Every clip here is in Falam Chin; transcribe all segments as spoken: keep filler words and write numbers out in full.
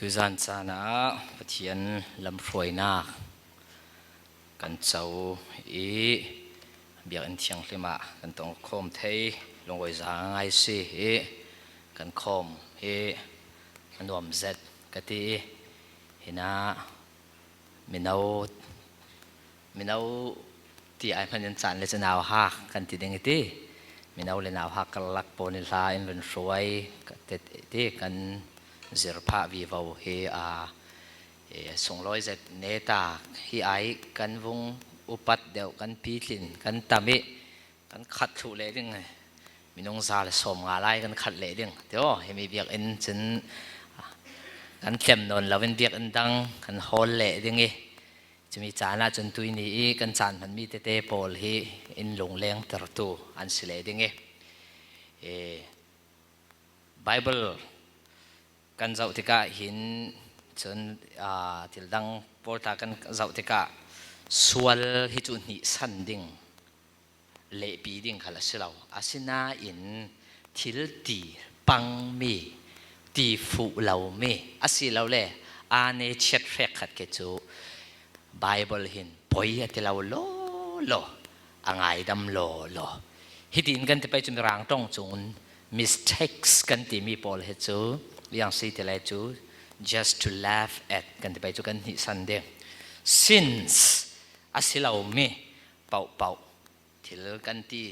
Tuizan caan ah Pathian lamhruainak kan co i biakinn thianghlim ah kan tong khawm thei lungawizang a ngai si i kan khawm hi a nuam zet ka ti i hinah mino mino ti ai hmanin caan le cu nauhak kan ti ding i ti. Mino le nauhak karlak pawl nih hla in run hruai ka ti, ti kan zir phah vivo hi a, e, sunglawi zet neta hi ai kan vung upat deuh kan pitlin kan tam i kan khat thluh leh ding, minung za le sawm nga lai kan khat leh ding. Tio, himi biakinn cun kan tlem nawn loin biakinn dang kan hawl leh ding i, cumi caan ah cun tuini i kan caan hmanmi tete pawl hi in lunglengtertu an si leh ding i, e, Bible kan zoh tikah hin cun, aa, thil dang pawl tla kan zoh tikah sual hi cu hnihsan ding, lehpi ding khal a si lo. Asinain thil ti pangmi, ti fuh lomi asilole aa ne chiat hrekkhat khi cu Bible hin poi a ti lo lawlaw, a ngaidam lawlaw. Hitin kan ti pei cu Mirang ṭong cun mistakes kan timi pawl hi cu, ziang si ti lai cu, just to laugh at kan ti pei cu kan hnihsan ding. Sins a si lomi, pauhpauh thil kan ti,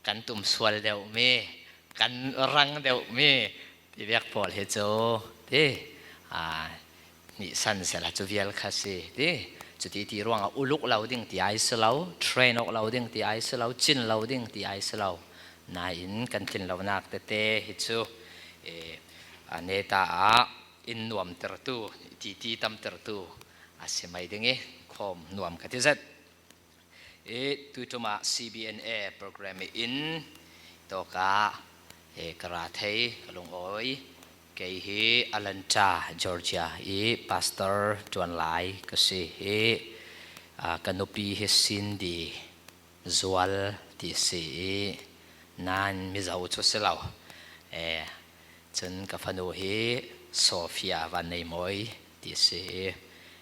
kan tum sual deuhmi, kan rang deuhmi ti vek pawl hi cu ti, aa, hnihsan sehla cu vial kha si ti. Cuti ti ruangah uluk lo ding ti ai si lo, train awk lo ding ti ai si lo, cin lo ding ti ai si lo. Nain kan tlin lonak tete hi cu, e, aa, neta ah in nuamtertu, titi tamtertu a si mai ding i khawm nuam ka ti zet. I tuiṭum ah C B N A program i in tawkah, e, ka ra thei ka lungawi. Kei hi Atlanta, Georgia i Pastor Tuan Lai ka si i, aa, ka nupi hi Cindy Zual ti si i, nan Mizo cu si lo. E, cun ka fanu hi Sophia Van Nei Mawi ti si i,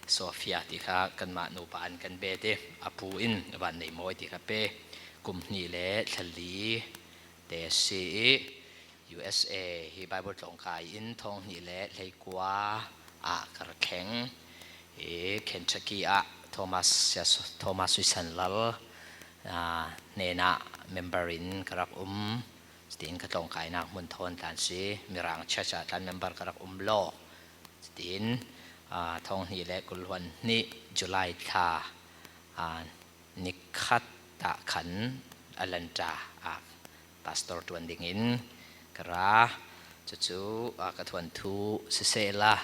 Sophia ti kha kanmah nupa an kan bet i, a pu in Van Nei Mawi ti kha pe, kum hnih le thla li te si i, U S A hi Bible tlawngkai in thawng hnih le hleikua ah ka ra thleng i, Kentucky ah Thomas, Thomas Suisan Lal, aa, hnenah member in ka rak um. Cutin ka tlawngkainak hmun thawn tlan si, Mirang Church ah tlan member ka rak um law. Cutin, aa, thawng hnih le kul hluan hnih July thla, aa, nikhat ah khan Atlanta ah pastor ṭuan dingin ka ra. Cucu, aa, ka thuanthu sisehla,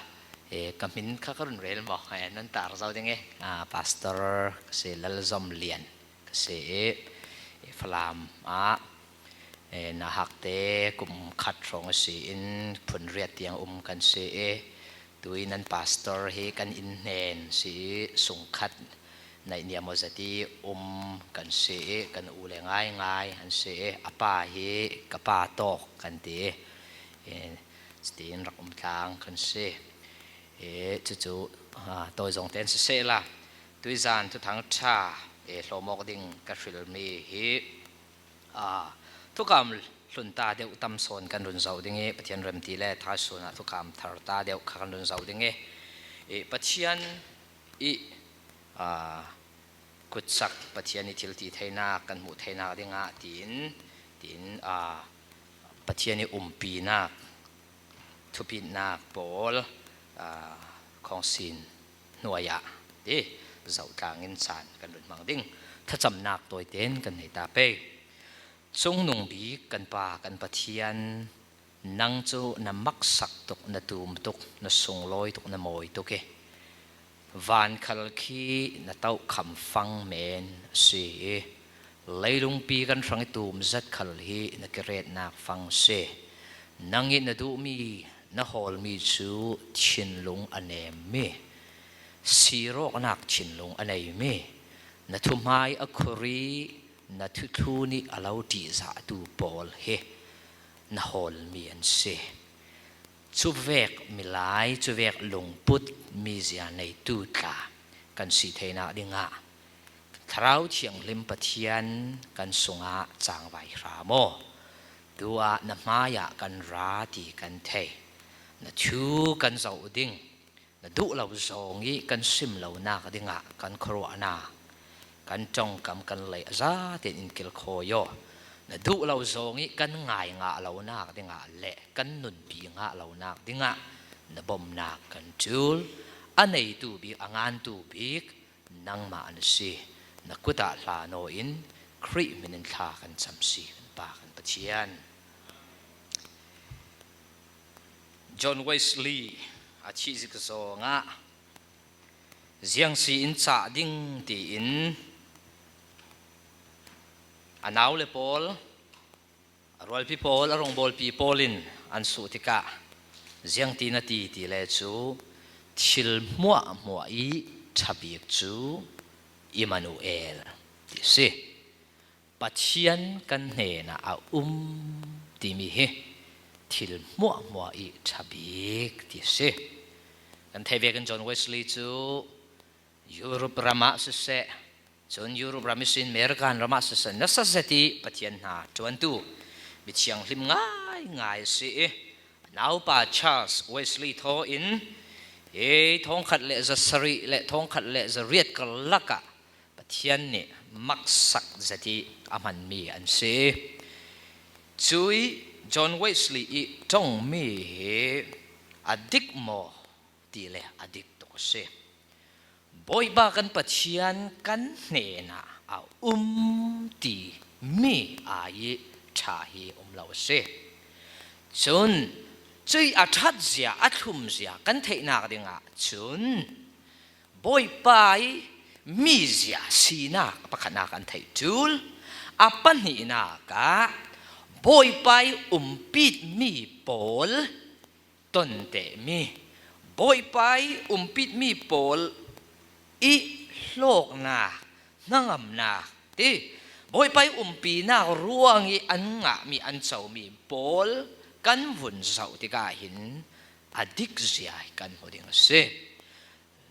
e, ka hmin kha ka run rel maw? E, nan tar zo ding e. Aa, pastor ka si, Lal Zom Lian ka si i, e, Falam ah, e, nauhakte kum khat hrawng a si in phunriat tiang um kan si i, tui nan pastor hi kan inn hnen si i, sungkhat naihniam aw zat i um kan si i, kan u le ngaingai an si i, a pa hi ka pa tawk kan ti i, e, cutin rak um tlang kan si. E, cucu, aa, tawi zong tein sisehla, tuizan Thuthang ṭha, e, hlawm awk ding ka hrilmi hi, aa, thukam hlun ta deuh tam sawn kan run zoh ding i, Pathian remti le thaisun ah thukam thar ta deuh kha kan run zoh ding i, e, Pathian i, aa, kutsak Pathian i thil ti theinak kan hmuh theinak dingah tiin, tiin, aa, Pathian i umpinak, thupitnak pawl, aa, khawngsin hnuai ah ti zoh tlangin caan kan run hmang ding. Thlacamnak tawiten kan nei ta pei. Cungnung bik kan Pa, kan Pathian, nang cu na maksak tuk, na tum tuk, na sunglawi tuk, na mawi tuk i, van khal khi na tohkham fang men a si i, leilungpi kan hrang i tum zat khal hi na kiretnak fang a si. Nang i na duhmi, na hawlmi cu thinlung a nemmi, sirawknak thinlung a neimi, na thuhmai a khur i, na thuthlu nih a lo ṭihzahtu pawl hi na hawlmi an si. Cuvek milai, cuvek lungput mizia neitu tla kan si theinak dingah Thlarau Thianghlim Pathian kan sungah cangvai hram aw. Tu-ah na hmaiah kan ra ti kan thei. Na thu kan zoh ding, na duh lo zong ih kan sim lonak dingah kan khuaruahnak, kan ṭongkam, kan lei a zaten in kilkhawi aw. Na duh lo zong ih kan ngai ngah lonak dingah le kan nunpi ngah lonak dingah na bomnak kan ṭul. A neitu bik, a ngantu bik nangmah na si. Na kutah hlan aw in Khrih hminin thla kan cam si, kan Pa, kan Pathian. John Wesley a thih zik zawngah ziang si in cah ding tiin a naule pawl, a rualpi pawl, a rawngbawlpi pawl in an suh tikah ziangtin a ti ti le cu, thil hmuahhmuah ih ṭha bik cu Immanuel ti si. Pathian kan hnenah a um timi hi thil hmuahhmuah ih ṭha bik ti si. Kan theih vekin John Wesley cu Europe ram ah siseh, cun Europe ram ihsin American ram ah siseh, nasa zet ih Pathian hna ṭuantu mithianghlim ngaingai a si ih, a naupa Charles Wesley thaw in hi thawngkhat le zasarih le thawngkhat le zariat karlak ah Pathian nih maksak zet ih a hmanmi an si. Cuih John Wesley ih ṭongmi hi a dik maw ti le a dik tuk a si. Bawipa kan Pathian kan hnenah a um timi ai ih ṭha hi um lo a si. Cun cuih a ṭhatzia, a thlumzia kan theihnak dingah cun Bawipa ih mizia sinak pakhatnak kan theih ṭul. A pahnihnak ah Bawipa ih umpitmi pawl tontehmi, Bawipa ih umpitmi pawl ih hlawknak, hnangamnak ti, Bawipa ih umpinak ruang ih an ngahmi, an comi pawl kan vun zoh tikah hin a dikzia hi kan hmu ding a si.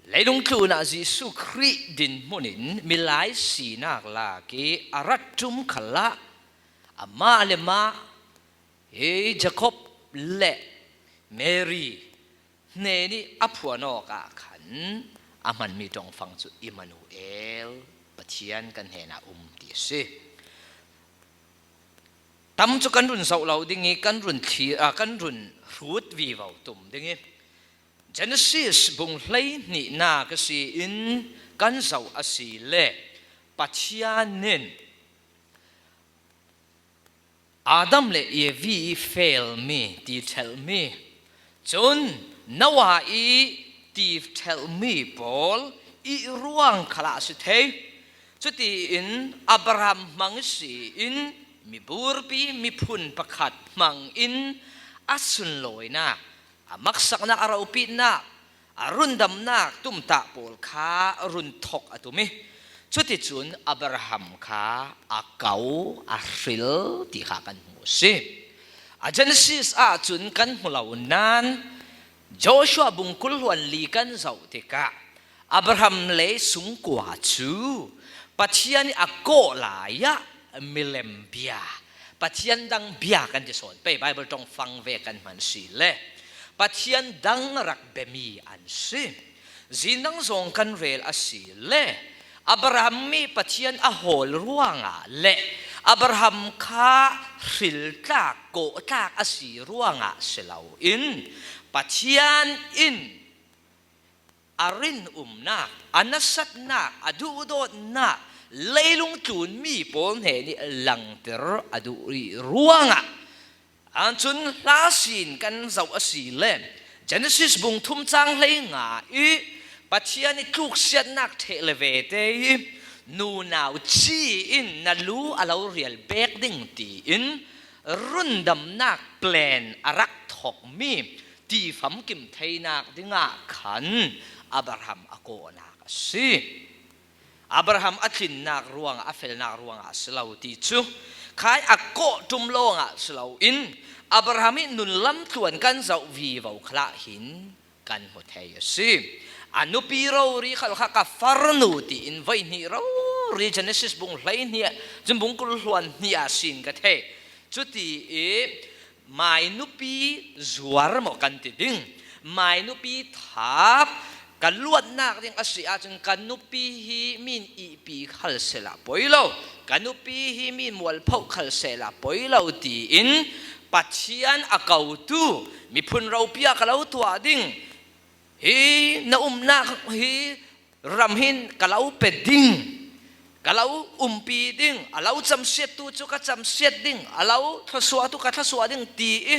Leilung tlunah Jesuh Khrih dinhmun in milai sinak lak ih a rat ṭum khalah amah le mah hi Jacob le Mary hnenih a phuan awkah khan a hmanmi ṭongfang cu Immanuel, Pathian kan hnenah um ti a si. Tam cu kan run zoh lo ding ih kan run thlir, aa, kan run hrut vivo tum ding ih Genesis bung hleihnihnak ihsin kan zoh a si le Pathian in Adam le Evi ih felmi, ti ṭhelhmi, cun Noah ih ti ṭhelhmi pawl ih ruang khalah a si thei. Cutiin Abraham hmang ihsin miburpi, miphun pakhat hmangin a sunlawinak, a maksaknak, a ropitnak, a rundamnak tumtah pawl kha run thok a tum ih, cuticun Abraham kha a ko, a hril ti kha kan hmu a si. A Genesis ahcun kan hmu lo nain Joshua bung kul hluan li kan zoh tikah Abraham lei sungkua cu Pathian ih a kawh lai ah milem bia, Pathian dang bia kan ti sawn pei, Baibal ṭongfang ve kan hman si le Pathian dang rak biami an si. Zin dang zong kan rel a si le Abraham ih Pathian a hawl ruangah le Abraham kha hriltlak, kawhtlak a si ruangah si loin Pathian in a rinumnak, a nasatnak, a duhdawtnak leilung tlunmi pawl hnenih langter a duh rih ruangah, ahcun hlasin kan zoh a si le Genesis bung thum cang hleinga ih Pathian ih tluksiatnak ṭheh le vete ih nunau ci in na lu a lo rial bek ding tiin rundamnak plan a rak thokmi ti famkim theinak dingah khan Abraham a kawhnak a si. Abraham a tlinnak ruangah, a felnak ruangah a si lo ti cu khai a kawh ṭum lawngah si loin Abraham hi nun lam tluan kan zoh vivo khalah hin kan hmu thei a si. A nupi rori khal kha ka farnu tiin voi hnih rori Genesis bung hleihnih ah cun bung kul hluan hnih ah sin ka thei. Cuti i mai nupi zuar maw kan ti ding? Mai nupi thap ka luatnak ding a si ahcun ka nupi hi min ihpi khal sehla poi lo, ka nupi hi min mualphoh khal sehla poi lo tiin Pathian a kotu miphun ropi ah ka lo tuah ding, hi na umnak hi ram hin ka lo pe ding, ka lo umpi ding, a lo camsiattu cu ka camsiat ding, a lo thlawsuahtu ka thlawsuah ding ti i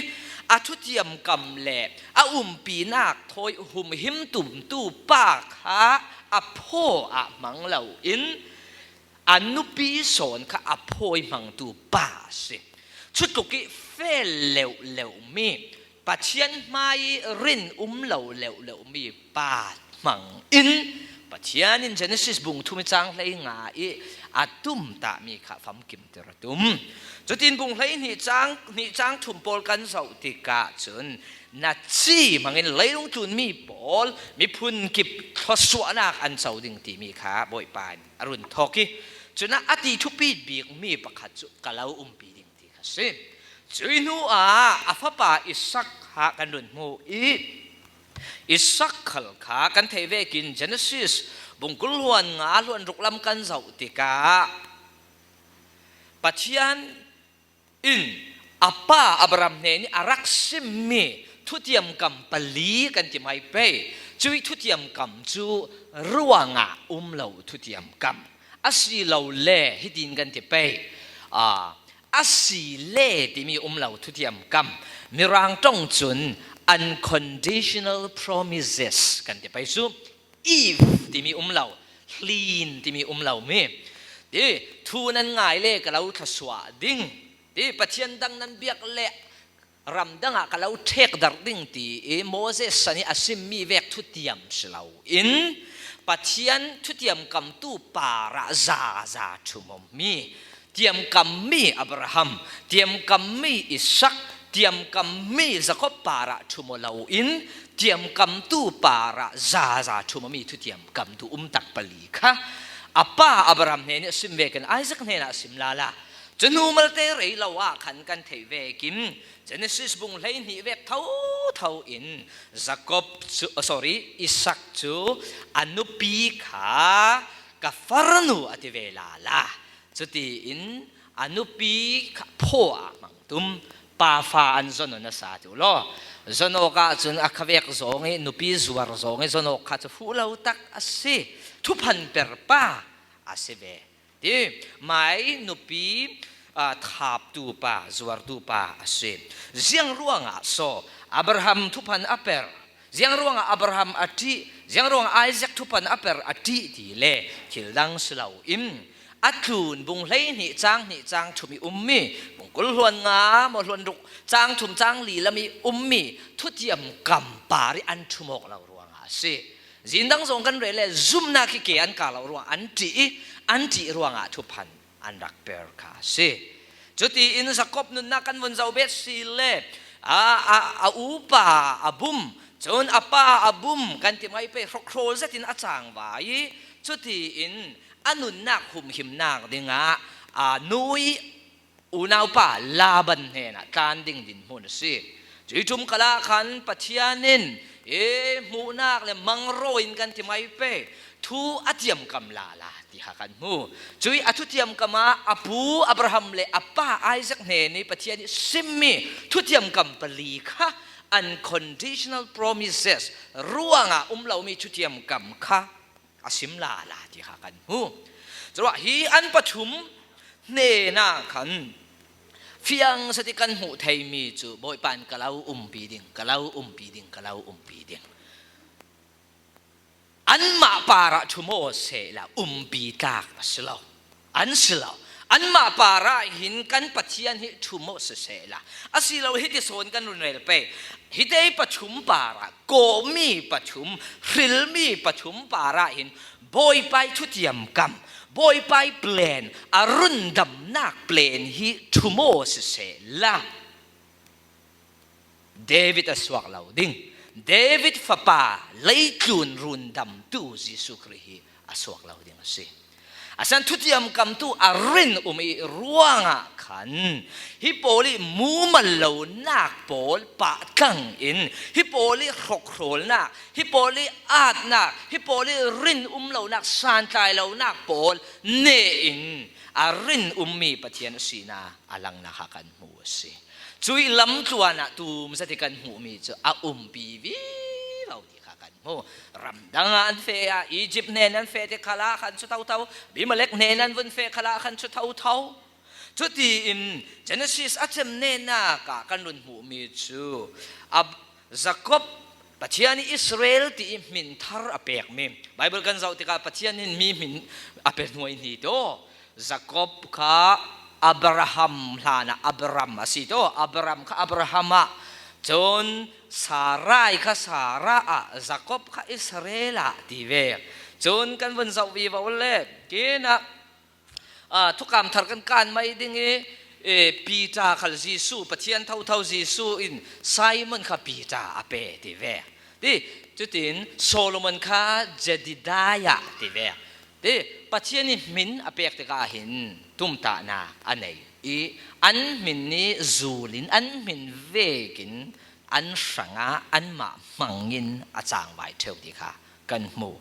a thutiam kam le a umpinak thawi humhim tumtu pa kha a phaw ah hmang lo in a nupi sawn kha a phawi hmangtu pa a si. Cutluk i fel leuhleuhmi, Pathian hmai i rin um lo leuhleuhmi pa hmang in Pathian in Genesis bung thum i cang hleinga i a tumtahmi kha famkimter a tum. Cutin bung hleihnih cang, hnih cang thum pawl kan zoh tikah cun na ci hmangin leilung tlunmi pawl miphun kip thluasuahnak an co ding timi kha Bawipa in a run thawk i cun a ti thupi bikmi pakhat cu ka lo umpi ding ti kha si. Cuih hnu ah a fapa Isak kha kan run hmu i Isak khal kha kan theih vekin Genesis bung kul hluan nga hluan ruk lam kan zoh tikah Pathian in a pa Abraham hnen i a rak simmi thutiam kam pali kan ti mai pei. Cuih thutiam kam cu ruangah um lo thutiam kam a si lo le hitin kan ti pei. Aa, a si le timi um lo thutiam kam Mirang ṭong cun unconditional promises kan ti pei cu. If timi um lo, hlin timi um lo mi. Ti, thu nan ngai le ka lo thlawsuah ding. Ti, Pathian dang nan biak le ramdang ah ka lo ṭhekdarh ding ti i Moses san i a simmi vek thutiam si lo in Pathian thutiam kamtu parah zaza ṭhum mi. Tiamkammi Abraham, tiamkammi Isak, tiamkammi Jakob parah ṭhum aw loin tiamkamtu parah zaza ṭhum awmi thutiamkamtu umtak pali kha a pa Abraham hnen i a sim vekin Isaac hnenah a sim lala. Cu hnu malte rei lo ah khan kan theih vekin Genesis bung hleihnih vek thotho in Jakob cu, sorry, Isak cu a nupi kha ka farnu a ti ve lala. Cutiin a nupi kha phaw ah hmang tum, pa fa an zon aw nasa ti uh law. Zon awk ahcun a khavek zawng i nupi zuar zawng i zon awk kha cu fuh lo tak a si. Thuphan per pa a si ve. Ti, mai nupi, aa, thaptu pa, zuartu pa a si. Ziang ruangah so Abraham thuphan a per? Ziang ruangah Abraham a ṭih, ziang ruangah Isaac thuphan a per a ṭih ti le thil dang si lo in a tlun bung hleihnih cang hnih cang thum i ummi, bung kul hluan nga maw hluan ruk cang thum cang li lam i ummi thutiam kam par i an ṭhum awk lo ruangah a si. Zin dang zong kan rel le zumnak i ke an kah lo ruangah an ṭih i an ṭih ruangah thuphan an rak per kha a si. Cutiin Jakob nunnak kan vun zoh bet si le, a, a, a upa a bum, cun a pa a bum kan ti mai pei hrokhrawl zetin a cangvai i, cutiin a nunnak humhimnak dingah a nu i unaupa Laban hnenah tlan ding dinhmun a si. Cuih ṭum khalah khan Pathian in, ee, hmuhnak le mangro in kan ti mai pei, thu a tiamkam lala ti kha kan hmu. Cuih a thutiamkam ah a pu Abraham le a pa Isaac hnen i Pathian i simmi thutiamkam pali kha unconditional promises ruangah um lomi thutiamkam kha a sim lala ti kha kan hmu. Curuah hi an pathum hnenah khan fiang sati kan hmuh theimi cu Bawipa in ka lo umpi ding, ka lo umpi ding, ka lo umpi ding. Anmah parah ṭhum aw sehla umpi tlak a si lo. An si lo. Anmah parah hin kan Pathian hi ṭhum aw sisehla. A si lo hiti sawn kan run rel pei. Hite pathum parah, kawhmi pathum, hrilmi pathum parah hin Bawipa i thutiamkam, Bawipa i plan, a rundamnak plan hi ṭhum aw sisehla. David a suak lo ding, David fapa, leitlun rundamtu Jesuh Khrih hi a suak lo ding a si. A san thutiam kamtu a rin um i ruangah khan hi pawl i mumal lonak pawl pahtang in, hi pawl i hrokhrawlnak, hi pawl i atnak, hi pawl i rin um lonak, santlai lonak pawl ne in a rin ummi Pathian a sihna a langnak kha kan hmu a si. Cui lamtluanah tum zati kan hmuhmi cu a umpi vivo ti kha kan hmu. Ramdang ah an feh ah, Egypt hnen an feh ti khalah khan cu thotho, Abimelek hnen an vun feh khalah khan cu thotho. Cutiin Genesis a cem nenak ah kan run hmuhmi cu Ab-, Jakob, Pathian i Israel ti i hmin thar a pekmi. Bible kan zoh tikah Pathian in mi hmin a pe hnuai hni tu. Jakob kha Abraham hlanah Abram a si tu. Abram kha Abraham ah, cun Sarai kha Sarah ah, Jakob kha Israel ah ti ve. Cun kan vun zoh vivo le, kinah, aa, thukam thar kan kan mai ding i, e, Peter khal Jesuh, Pathian thotho Jesuh in Simon kha Peter a pe ti ve. Ti, cutin Solomon kha Jedidiah ti ve. Ti, Pathian i hmin a pek tikah hin tumtahnak a nei i an hmin nih zul in an hmin vekin an hrangah anmah hmangin a cangvai ṭheu ti kha kan hmu.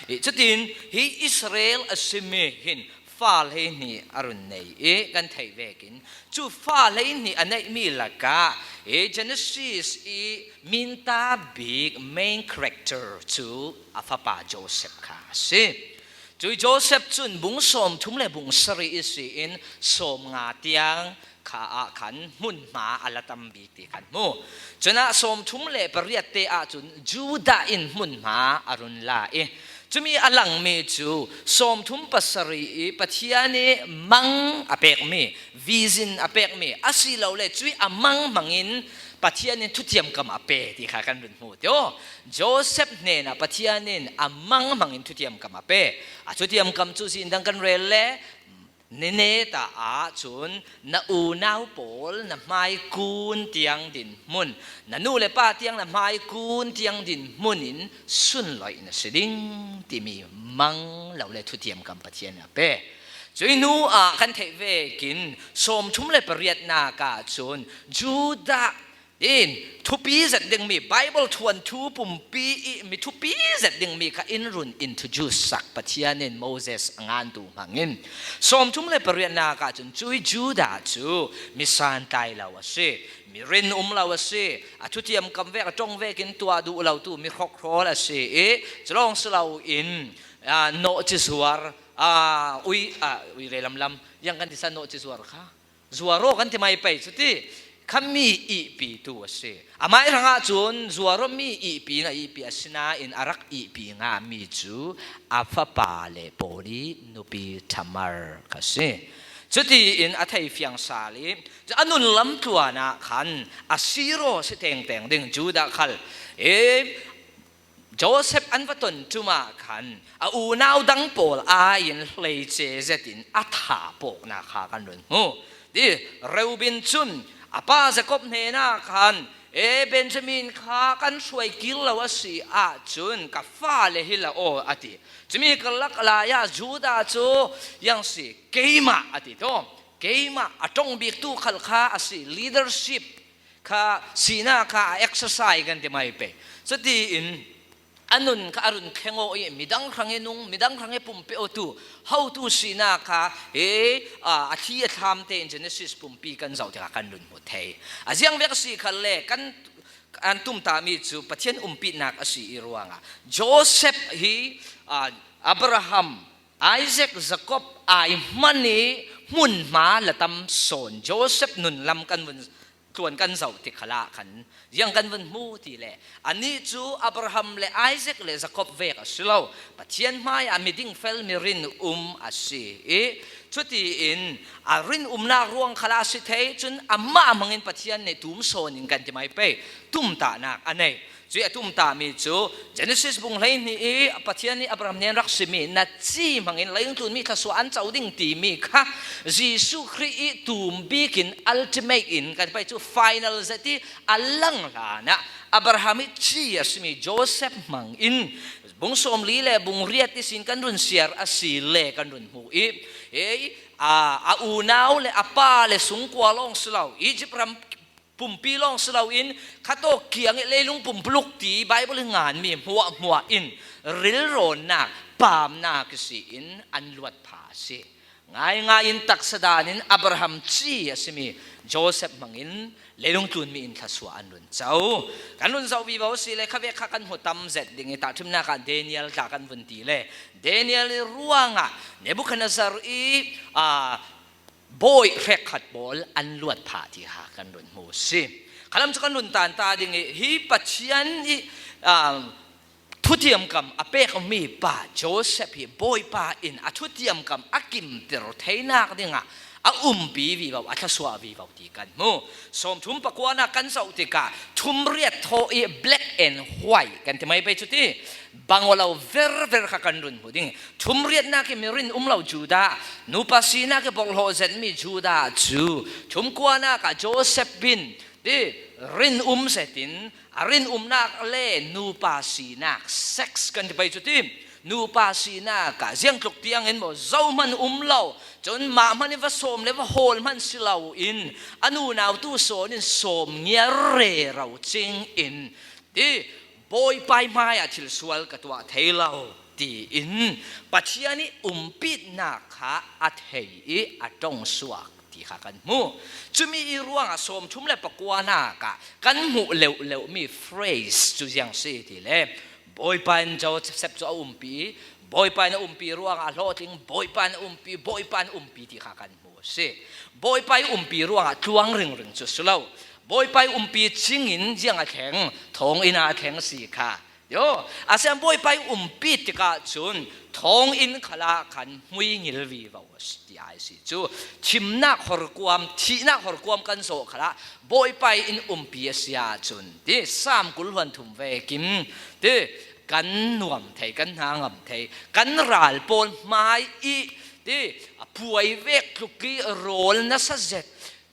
I cutin hi Israel a simi hin fa hleihnih a run nei i kan theih vekin cu fa hleihnih a neihmi lakah i Genesis i minta bik main character cu a fapa Joseph kha a si. Cui Joseph cun bung sawmthum le bung sarih ihsin sawmnga tiang kha ah khan hmunhma a la tam bik ti kan hmu. Cunah sawmthum le pariat te ahcun Judah in hmunhma a run la i, cumi a langmi cu sawmthum pasarih i Pathian i mang a pekmi, vision a pekmi, asilole cui a mang hmangin Pathian in thutiam kam a pe ti kha kan run hmu tio. Joseph hnenah Pathian in a mang hmangin thutiam kam a pe. A thutiam kam cu zin dang kan rel le, Nineveh ah cun na unau pawl na hmaikun tiang dinhmun, na nu le pa tiang na hmaikun tiang dinhmun in sunloih na si ding timi mang lo le thutiam kam Pathian a pe. Cui hnu ah kan theih vekin sawmthum le pariatnak ah cun Judah in thupi zet dingmi, Bible thuanthu pumpi i mi thupi zet dingmi kha in run introduce sak Pathian in Moses a ngantu hmangin sawmthum le pariatnak ah cun cui Judah cu mi santlai lo a si, mi rin um lo a si, a thutiam kam vek a ṭong vekin tuah duh lotu mi hrokhrawl a si i, culawng si loin, aa, nawhci zuar, aa, ui, aa, ui rei lamlam, yang kan ti sa nawhci zuar kha. Zuaraw kan ti mai pei cuti, kha mi ihpitu a si. Amai hrangah cun Zuaraw mi ihpi na ihpi a si nain a rak ihpi ngami cu a fapa le pawl i nupi Tamar kha si. Cutiin a thei fiang sal i, a nun lam tluan ah khan a siraw si tengteng ding Judah khal i Joseph an va ton ṭum ah khan a unau dang pawl aiin hleice zetin a thah pawknak kha kan run hmu. Ti, Reuben cun a pa Jakob hnenah khan, "E, Benjamin kha kan hruai kir lo a si ahcun ka fale hi la aw," a ti. Cumi karlak lai ah Judah cu, "Yang si, keimah," a ti taw. Keimah a ṭong biktu khal kha a si, leadership kha, sinak kha a exercise kan ti mai pei. Cutiin a nun kha a run thleng aw i midang hrang i nung, midang hrang i pumpe awtu, hotu sinak kha, e, a, a thli a thlam tein Genesis pumpi kan zoh tikah kan run hmu thei. A ziangvek a si khalle kan, an tumtahmi cu Pathian umpinak a si i ruangah Joseph hi, a, Abraham, Isaac, Jacob ai hman i hmunhma la tam sawn Joseph nun lam kan vun tluan kan zoh ti khalah khan ziang kan vun hmu ti le, anih cu Abraham le Isaac le Jacob vek a si lo, Pathian hmaiah mi dingfel, mi rin um a si i, cutiin a rin umnak ruang khalah a si thei, cun amah hmangin Pathian nih tum sawn in kan ti mai pei, tumtahnak a nei. Cui a tumtahmi cu Genesis bung hleihnih i Pathian nih Abraham nih an rak simi na ci hmangin leilung tlunmi thluasuah an co ding timi kha Jesuh Khrih i tum bik in ultimate in kan pei cu final zet i a lang hlanah Abraham i ci a simi Joseph hmangin bung sawmli le bung riat ihsin kan run siar a si le kan run hmu i, ei, a, a unau le a pa le sungkua lawng si lo, Egypt ram pumpi lawng si loin khatawk kiang i leilung pumpuluk ti Baibal i nganmi hmuahhmuah in rilrawnnak, pamnak ihsin an luat pha a si. Ngaingai in taksa dan in Abraham ci a simi Joseph hmangin leilung tlunmi in thluasuah an run co. Kan run zoh vivo si le khavek kha kan hmu tam zet ding i tahṭhimnak ah Daniel tla kan vun ti le Daniel i ruangah Nebuchadnezzar i, aa, bawi hrekkhat pawl an luat phah ti kha kan run hmu si. Khalam cu kan run tan ta ding i hi Pathian i, aa, thutiamkam a pekmi pa Joseph hi Bawipa in a thutiamkam a kimter theinak dingah a umpi vivo, a thluasuah vivo ti kan hmu. Sawmthum pakuanak kan zoh tikah thumriat thaw i black and white kan ti mai pei cu ti bang aw lo verver kha kan run hmu ding. Thumriatnak i mi rin um lo Judah, nupa sinak i bawrhlawh zetmi Judah cu thumkuanak ah Joseph in ti rin um zetin a rin umnak le nupa sinak, sex kan ti pei cu ti, nupa sinak ah ziangtluk tiang in maw zohman um lo, cun mah hmanh i va sawm le va hawl hmanh si loin a nunau tu sawn in sawm ngiar rero cing in ti Bawipa i hmai ah thil sual ka tuah thei lo tiin Pathian i umpitnak kha a thei i a ṭong suak ti kha kan hmu. Cumi i ruangah sawmthum le pakuanak ah kan hmuh leuhleuhmi phrase cu ziang si ti le Bawipa in Joseph cu a umpi i Bawipa in a umpi ruangah a hlawhtling, Bawipa in a umpi, Bawipa in a umpi ti kha kan hmu a si. Bawipa i umpi ruangah tluang ringring cu si lo. Bawipa i umpi cingin ziang a thleng, thawnginn ah a thleng si kha. Yo, a sian Bawipa i umpi tikah cun thawnginn khalah khan hmui ngil vivo a si ti a si cu. Thimnak horkuam, thihnak horkuam kan zawh khalah Bawipa in umpi a si ahcun ti Sam kul hluan thum vekin ti kan nuam thei, kan hna ngam thei, kan ral pawl hmai i ti a puai vek tluk i rawl nasa zet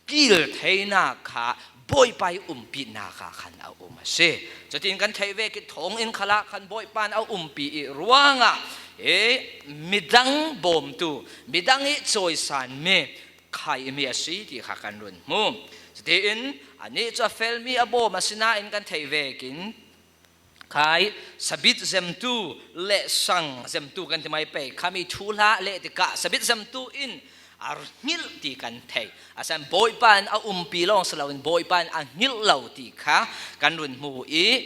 kil theinak kha Bawipa i umpihnak ah khan a um a si. Cutin kan theih vek i thawnginn khalah khan Bawipa in a umpi i ruangah, e, midang bawmtu, midang i cawisanmi khaimi a si ti kha kan run hmu. Cutiin anih cu a felmi a bawm a si nain kan theih vekin, khai sabit zemtu le sang zemtu kan ti mai pei. Khami thuhla leh tikah sabit zemtu in a hngilh ti kan thei. A san Bawipa in a umpi lawng si loin Bawipa in a hngilh lo ti kha kan run hmu i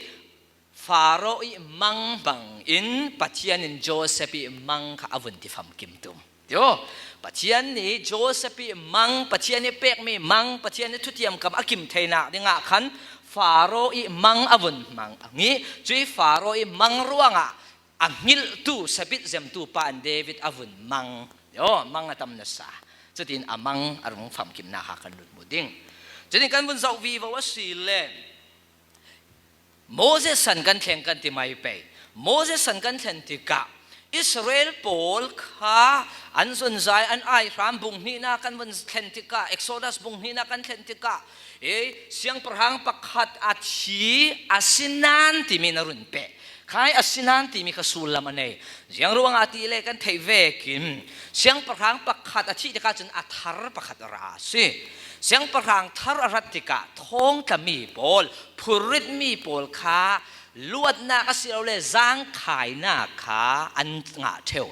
Faro i mang hmang in Pathian in Joseph i mang kha a vun ti famkim tum. Tio, Pathian nih Joseph i mang, Pathian i pekmi mang, Pathian i thutiamkam a kim theinak dingah khan Faro i mang a vun hmang a ngih. Cui Faro i mang ruangah a hngilhtu sabit zemtu pa in David a vun mang. Tio, mang a tam nasa. Cutin a mang a rung famkimnak ha kan run hmu ding. Cutin kan vun zoh vivo a si le Moses san kan thleng kan ti mai pei. Moses san kan thlen tikah Israel pawl kha an zunzai, an aihram bung hnihnak kan vun thlen tikah, Exodus bung hnihnak kan thlen tikah, e, siangpahrang pakhat a thi a si nan timi na run peh. Khai a si nan timi kha sullam a nei. Ziang ruangah ti le kan theih vekin siangpahrang pakhat a thih tikah cun a thar pakhat a ra a si. Siangpahrang thar a rat tikah thawngtlami pawl, phurritmi pawl kha luatnak a si lo le zangkhainak kha an ngah ṭheu.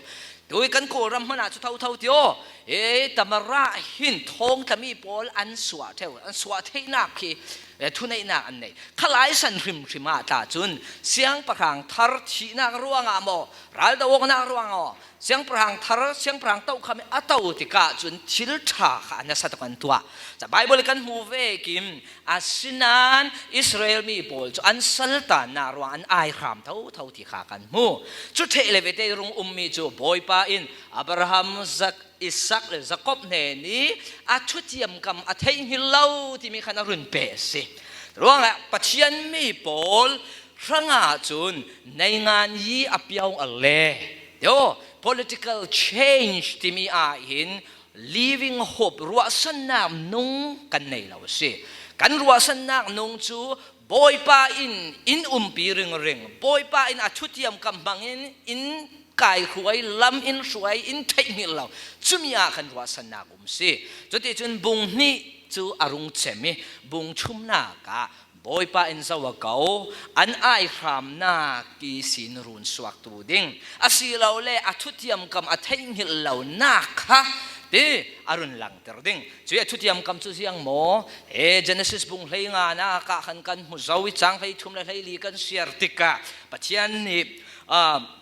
Tui kan Kawlram hmanh ah cu thotho ti aw. E, Tamara hin thawngtlami pawl an suah ṭheu, an suah theihnak khi, e, thuneihnak an nei. Khalai san hrimhrim ah tla cun siangpahrang thar thihnak ruangah maw, raldo awknak ruangah maw, siangpahrang thar, siangpahrang tokham i a to tikah cun thil ṭha kha a nasa tuk an tuah. Ca Baibal kan hmu vekin a si nan Israel mi pawl cu an saltannak ruang an aihram thotho ti kha kan hmu. Cu ṭheh le vete rung ummi cu Bawipa in Abraham, Zak-, Isak le Jakob hnen i a thutiamkam a theih hngilh lo timi khan a run peh a si. Ruangah Pathian mi pawl Hrangah cun neingan yi a piau a le, teo, political change timi ah hin living hope, ruahsannak nung kan nei lo a si. Kan ruahsannak nung cu Bawipa in in umpi ringring, Bawipa in a thutiam kam hmangin in kaihruai, lam in hruai, in theihngilh lo. Cumi ah kan ruahsannak um si. Cuticun bung hnih cu a rung cem i, bung thumnak ah Bawipa in zo a ko, an aihramnak ihsin run suaktu ding, asilole a thutiam kam a theihngilh lonak kha ti a run langter ding. Cui a thutiam kam cu ziang maw? He Genesis bung hlei nganak ah khan kan hmu zo i, cang hlei thum le hlei li kan siar tikah Pathian nih, ah,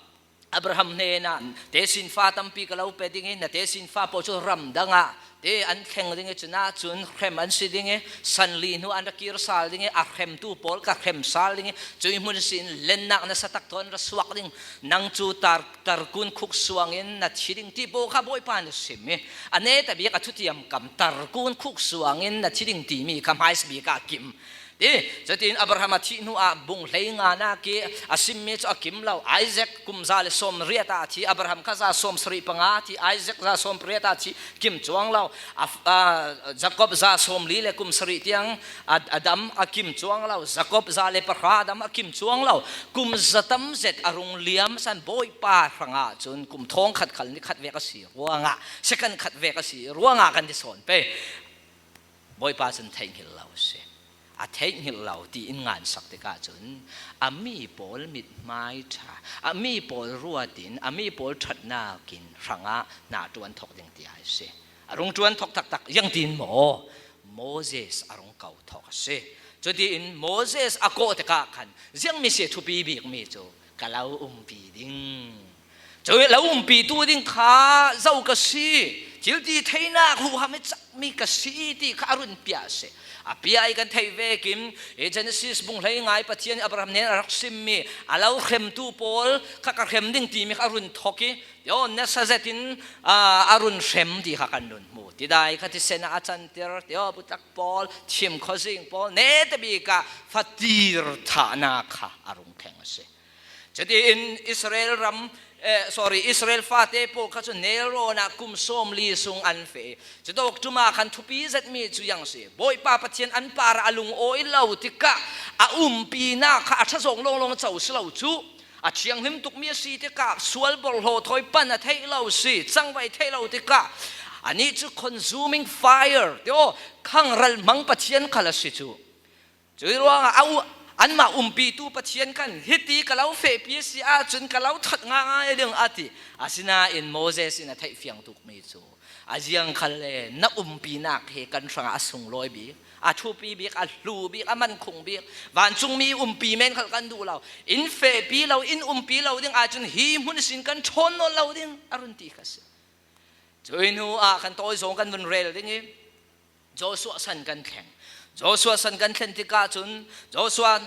Abraham hnenah, tesinfa tampi ka lo pe ding i, na tesinfa pawl cu ram dang ah te an thleng ding i, cunah cun hrem an si ding i, sanli hnu an ra kir sal ding i, a hremtu pawl ka hrem sal ding i, cui hmun sin lennak nasa tak thawn ra suak ding, nang cu tar, tarkun khuk suangin na thi ding ti pawl kha Bawipa na sim i, a netabik a thutiam kam tarkun khuk suangin na thi ding timi kha hmaisabik ah kim. Ti, cutin Abraham a thih hnu ah bung hlei nganak i a simmi cu a kim lo. Isaac kum za le sawm riat ah a thi, Abraham kha za sawm sarih panga a thi, Isaac za sawm pariat ah a thi, kim cuang lo. A, a, Jacob za sawm li le kum sarih tiang a, a dam, a kim cuang lo. Jacob za le pahra a dam, a kim cuang lo. Kum za tam zet a rung liam san Bawipa hrangah cun kum thawng khat khal ni khat vek a si ruangah, second khat vek a si ruangah kan ti sawn pei. Bawipa cun theihngilh lo a si. A theihngilh lo ti in ngansak tikah cun a mi pawl mithmai ṭha, a mi pawl ruat in, a mi pawl ṭhatnak in hrangah hna ṭuan thawk ding ti a si. A rung ṭuan thawk taktak ziangtin maw? Moses a rung ko thawk a si. Cutiin Moses a kawh tikah khan ziangmi si a thupi bikmi cu ka lo umpi ding. Cu lo umpitu ding kha zo ka si, thil ti theinak huham i cakmi ka si ti kha a run piah a si. A piah i kan theih vekin, eh, Genesis bung hlei ngai Pathian Abraham hnen a rak simmi, a lo hremtu pawl kha ka hrem ding timi kha a run thawk i, teo, nasa zetin, ah, a run hrem ti kha kan run hmu. Tidai kha thisen ah a canter, teo, butak pawl, thim khuazing pawl, netabik ah fatir thahnak kha a rung thleng a si. Cutiin Israel ram, eh, sorry, Israel fate pawl kha cu nelrawn ah kum sawmli sung an feh. Cutawk ṭum ah khan thupi zetmi cu ziang si. Bawipa Pathian an par ah a lungawi lo tikah a umpinak kha a ṭha zawng lawnglawng co si lo cu. A thianghlim tukmi a si tikah sual borhhlawh thawi pan a theih lo si, cangvai theih lo tikah anih cu consuming fire, teo, khangral hmang Pathian khal a si cu. Cui ruangah a u-, anmah umpitu Pathian khan, "Hiti ka lo fehpi a si ahcun ka lo ṭhat ngaingai ding," a ti. Asinain Moses in a theih fiang tukmi cu, "A ziang khal le na umpinak hi kan hrangah a sunglawi bik, a thupi bik, a hlu bik, a mankhung bik, vancungmi umpi men khal kan duh lo. In fehpi lo, in umpi lo ding ahcun hi hmun sin kan ṭhawn nawn lo ding," a run ti kha si. Cui hnu ah khan tawi zawng kan vun rel ding i, Joshua san kan thleng. Joshua san kan thlen tikah cun Joshua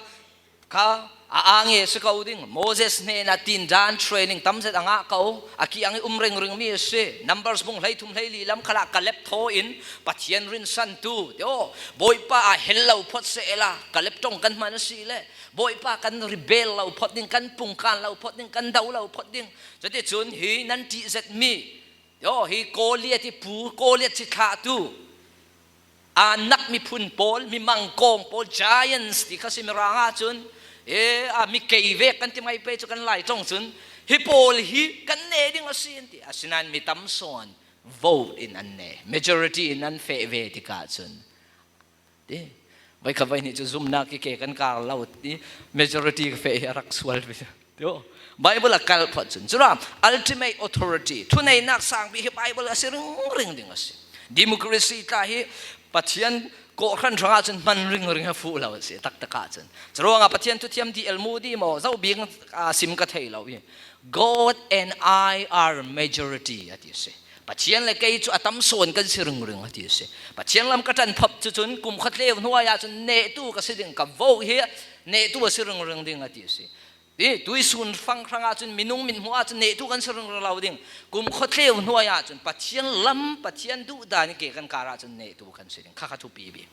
kha a aa nge si ko ding. Moses hnenah tindan training tam zet a ngah ko. A kiang i um ringringmi a si. Numbers bung hleithum hleili lam khalah Kaleb thaw in Pathian rinsantu, teo, Bawipa ah hel lo phawt sehla Kaleb ṭong kan hman a si le Bawipa kan rebel lo phawt ding, kan pungkan lo phawt ding, kan do lo phawt ding. Cuticun hi nan ṭih zetmi, teo, hi Goliath i pu, Goliath si thlahtu, aa nak miphun pawl, mi mangkawng pawl, giants ti kha si Mirang ahcun, e, a mi kei vek kan ti mai pei cu kan Lai ṭong cun, hi pawl hi kan neh ding a si an ti. Asinain mi tam sawn vote in an neh, majority in an feh ve tikah cun, ti, voi kha voi nih cu zumnak i ke kan kar lo ti, majority ka feh hi a rak sual ve. Tio. Bible a kal phawt cun. Cura ultimate authority, thuneihnak sangpi hi Bible a si ringring ding a si. Democracy tla hi Pathian kawhhran hrangah cun hman ringring a fuh lo a si, taktak ah cun. Curuangah Pathian thuthiam D L Moody maw, zo bik, ah, sim ka thei lo i, "God and I are majority," a ti a si. "Pathian le kei cu a tam sawn kan si ringring," a ti a si. "Pathian lam ka ṭan phap cu cun kum khuatleu hnuai ah cun nehtu ka si ding, ka vote hi nehtu a si ringring ding," a ti a si. Ti, tuisun fang hrangah cun minung mithmuh ah cun nehtu kan si ringring lo ding. Kum khuatleu hnuai ah cun Pathian lam, Pathian duhdan i ke kan kar ah cun nehtu kan si ding. Kha kha thupi bik.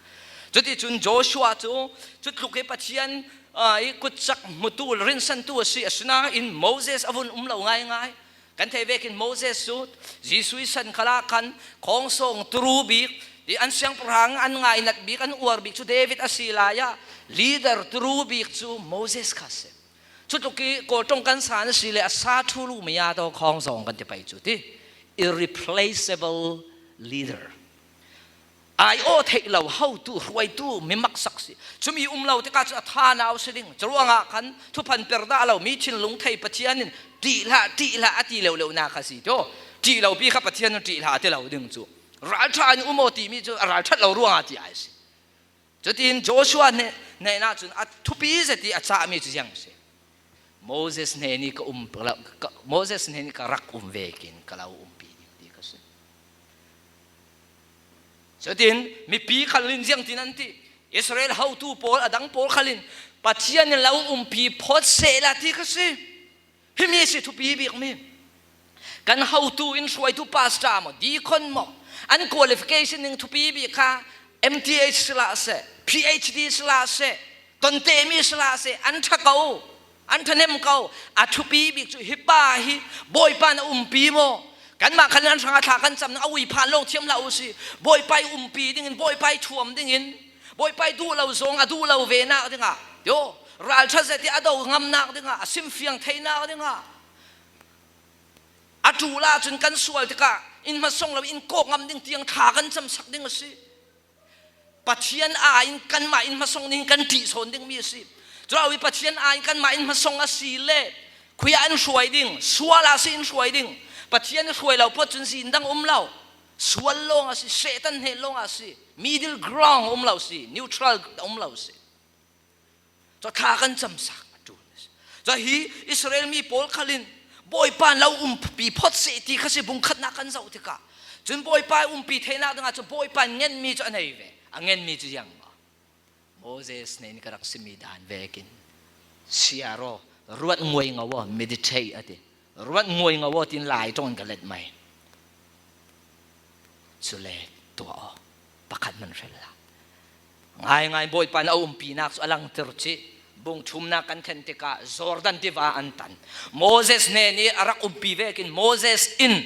Cuticun Joshua cu cutluk i Pathian a, i kutcak hmutu, rinsantu a si, asinain Moses a vun um lo ngaingai. Kan theih vekin Moses cu Jesuh i san khalah khan khawngsawng turu bik, i an siangpahrang an ngainat bik, an uar bik cu David a si lai ah leader turu bik cu Moses kha a si. Cutluk i Kawl ṭong kan sa na si le a sa ṭhulu mi aa tawh khawngsawng kan ti pei cu ti. Irreplaceable leader. Ai aw theih lo, hotu, hruaitu, mi maksak si. Cumi um lo tikah cun a thanau si ding. Curuangah khan thuphan per dah lo, mi thinlung thei Pathian in ṭih hlah, ṭih hlah a ti leuleu nak a si. Ṭih lo pi kha Pathian in ṭih hlah a ti lo ding cu. Ralṭha in um aw timi cu a ralṭhat lo ruangah ti ai si. Cutin Joshua hne-, hnenah cun a thupi zet i a cahmi cu ziang si. Moses hnen i ka um, ka, Moses hnen i ka rak um vekin ka lo umpi ding ti ka si. Cutin mipi khal in ziangtin an ti. Israel hotu pawl, a dang pawl khal in Pathian in lo umpi phawt sehla ti ka si. Himi si thupi bikmi. Kan hotu in hruaitu pastor maw, deacon maw, an qualification ning thupi bik kha M T H si lah seh, P H D si lah seh, tontemi si lah seh, an ṭha ko, an ṭhahnem ko. A thupi bik cu hi pa hi Bawipa na umpi maw? Kanmah khan an hrangah thla kan cam ning a uiphan lawng thiam hlah u si. Bawipa i umpi dingin, Bawipa i thuam dingin, Bawipa i duh lo zong a duh lo ve nak dingah, tio, ralṭha zet i a do ngam nak dingah, a simfiang thei nak dingah, a ṭul ahcun kan sual tikah in hmasawng lo in kawk ngam ding tiang thla kan camsak ding a si. Pathian ai in kanmah in hmasawng ning kan ṭih sawn dingmi a si. Culo i Pathian ai in kanmah in hmasawng a si le khui ah in hruai ding, sual ah si in hruai ding. Pathian i hruai lo phawt cun zin dang um lo. Sual lawng a si, Satan hnen lawng a si. Middle ground um lo si, neutral um lo si. Cu thla kan camsak a ṭul a si. Cu hi Israel mi pawl khal in Bawipa in lo umpi phawt seh ti kha si, bung khatnak kan zoh tikah. Cun Bawipa umpi theinak dingah cu Bawipa in ngenmi cu a nei ve. A ngenmi cu ziang maw? Moses hnen i ka rak simmi dan vekin siar aw, ruat nguai ngo aw, meditate a ti. Ruat nguai ngo aw, tin Lai ṭong in ka let mai. Cule tuah aw, pakhat hman hrel la. Ngaingai Bawipa in a umpinak cu a langter cih. Bung thumnak kan thlen tikah Jordan tiva an tan. Moses hnen i a rak umpi vekin Moses in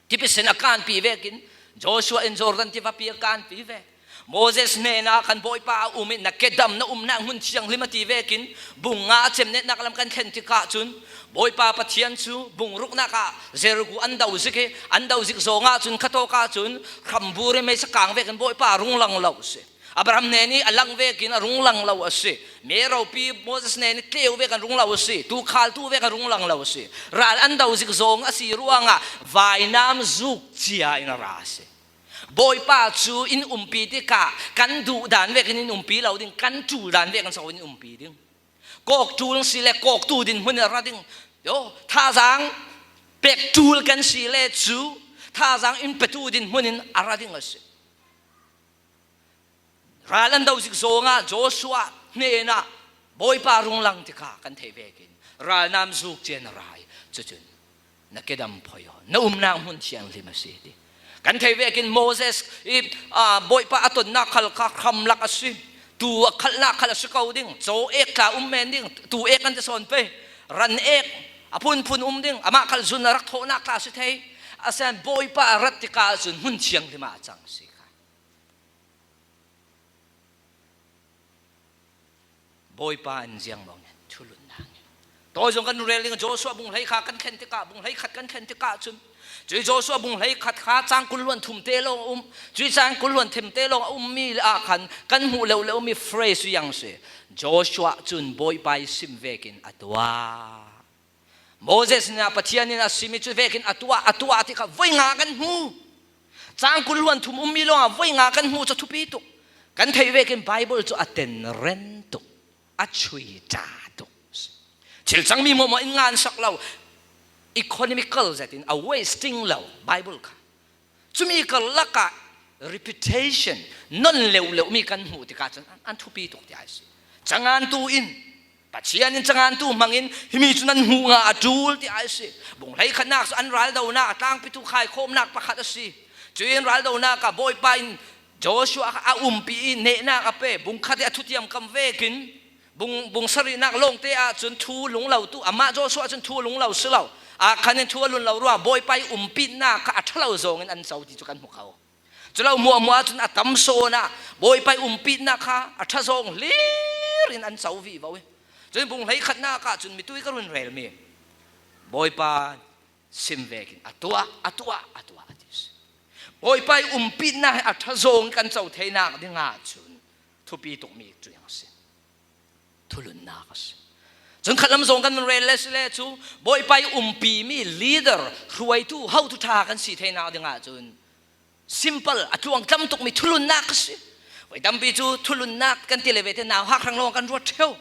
Tipi sin a kanpi vekin Joshua in Jordan tiva pi a kanpi ve. Moses hnenah khan Bawipa a um i, na kedam, na umnak hmun thianghlim a ti vekin bung nga cemnetnak lam kan thlen tikah cun Bawipa Pathian cu bung ruknak ah Jericho an do zik i, an do zik zong ahcun khatawk ahcun hrambur i meisa kang vekin Bawipa a rung lang lo a si. Abraham hnen i a lang vekin a rung lang lo a si. Mei ropi Moses hnen i tleu vekin a rung lo a si. Tuukhal tu vekin a rung lang lo a si. Ral an do zik zong a si ruangah vainam zuk cia in a ra a si. Bawipa cu in umpi tikah kan duh dan vekin in umpi lo ding, kan ṭul dan vekin so in umpi ding. Kawk ṭul si le kawk tu dinhmun in a ra ding. Yo, thazaang pek ṭul kan si le cu thazaang in petu dinhmun in a ra ding a si. Ral an do zik zongah Joshua hnenah Bawipa rung lang tikah kan theih vekin ralnam zuk cian a ra i, cucun na kedam phoi aw, na umnak hmun thianghlim a si ti kan theih vekin Moses i, aa, Bawipa a tonnak khal kha hramlak a si. Tu a khalhnak khal a si ko ding, caw ek tla um men ding, tu ek kan ti sawn pei, ran ek a phunphun um ding, amah khal zun a rak thawhnak tla a si thei. A san Bawipa a rat tikah cun hmun thianghlim ah a cang a si kha. Bawipa in ziang maw ngen, thulun na ngen. Tawi zong kan rel ding, Joshua bung hleikhat kan thlen tikah, bung hleikhat kan thlen tikah cun, cui Joshua bung hleikhat kha cang kul hluan thum te lawng a um, cui cang kul hluan thum te lawng a ummi ah khan kan hmuh leuh leuhmi phrase cu ziang si. Joshua cun Bawipa i sim vekin a tuah. Moses hnenah Pathian in a simmi cu vekin a tuah, a tuah ti kha voi nga kan hmu. Cang kul hluan thum ummi lawngah voi nga kan hmu cu thupi tuk. Kan theih vekin Bible cu a tenren tuk, a chuita tuk. Thil cangmi hmuahhmuah in ngansak lo, economical zetin a wasting lo Bible kha. Cumi karlak ah reputation non leuh leuhmi kan hmuh tikah cun an, an thupi tuk tiah a si. Cangantu in, Pathian in cangantu hmangin himi cu nan hmuh nga a ṭul tiah a si. Bung hleikhatnak cu an raldonak a tlangpitu khaikhawmnak pakhat a si. Cuin raldonak ah Bawipa in Joshua a umpi i nehnak a pe, bung khat i a thutiam kam vekin Bung, bung sarihnak lawngte ahcun thu lunglo tu, amah Joshua cun thu lunglo si lo. Akhan in thu a lun lo ruang, Bawipa ih umpitnak kha a ṭha lo zawngin an co ti cu kan hmu ko. Culo hmuahhmuah ahcun a tam sawn ah Bawipa ih umpitnak kha a ṭha zawng hlir in an co vivo i. Cun bung hleikhatnak ahcun mitu ih ka run relmi Bawipa sim vekin a tuah, a tuah, a tuah a ti si. Bawipa ih umpitnak hi a ṭha zawng kan co theinak dingah cun thupi tukmi cu a si. Thulunnak a si. Cun khatlam zawng kan rel le si le cu Bawipa ih umpimi leader, hruaitu, hotu ṭha kan si theinak dingah cun simple, a tluang tlam tukmi thulunnak a si. Voi tampi cu thulunnak kan ti le vete nauhak hrang lawng kan ruat ṭheu.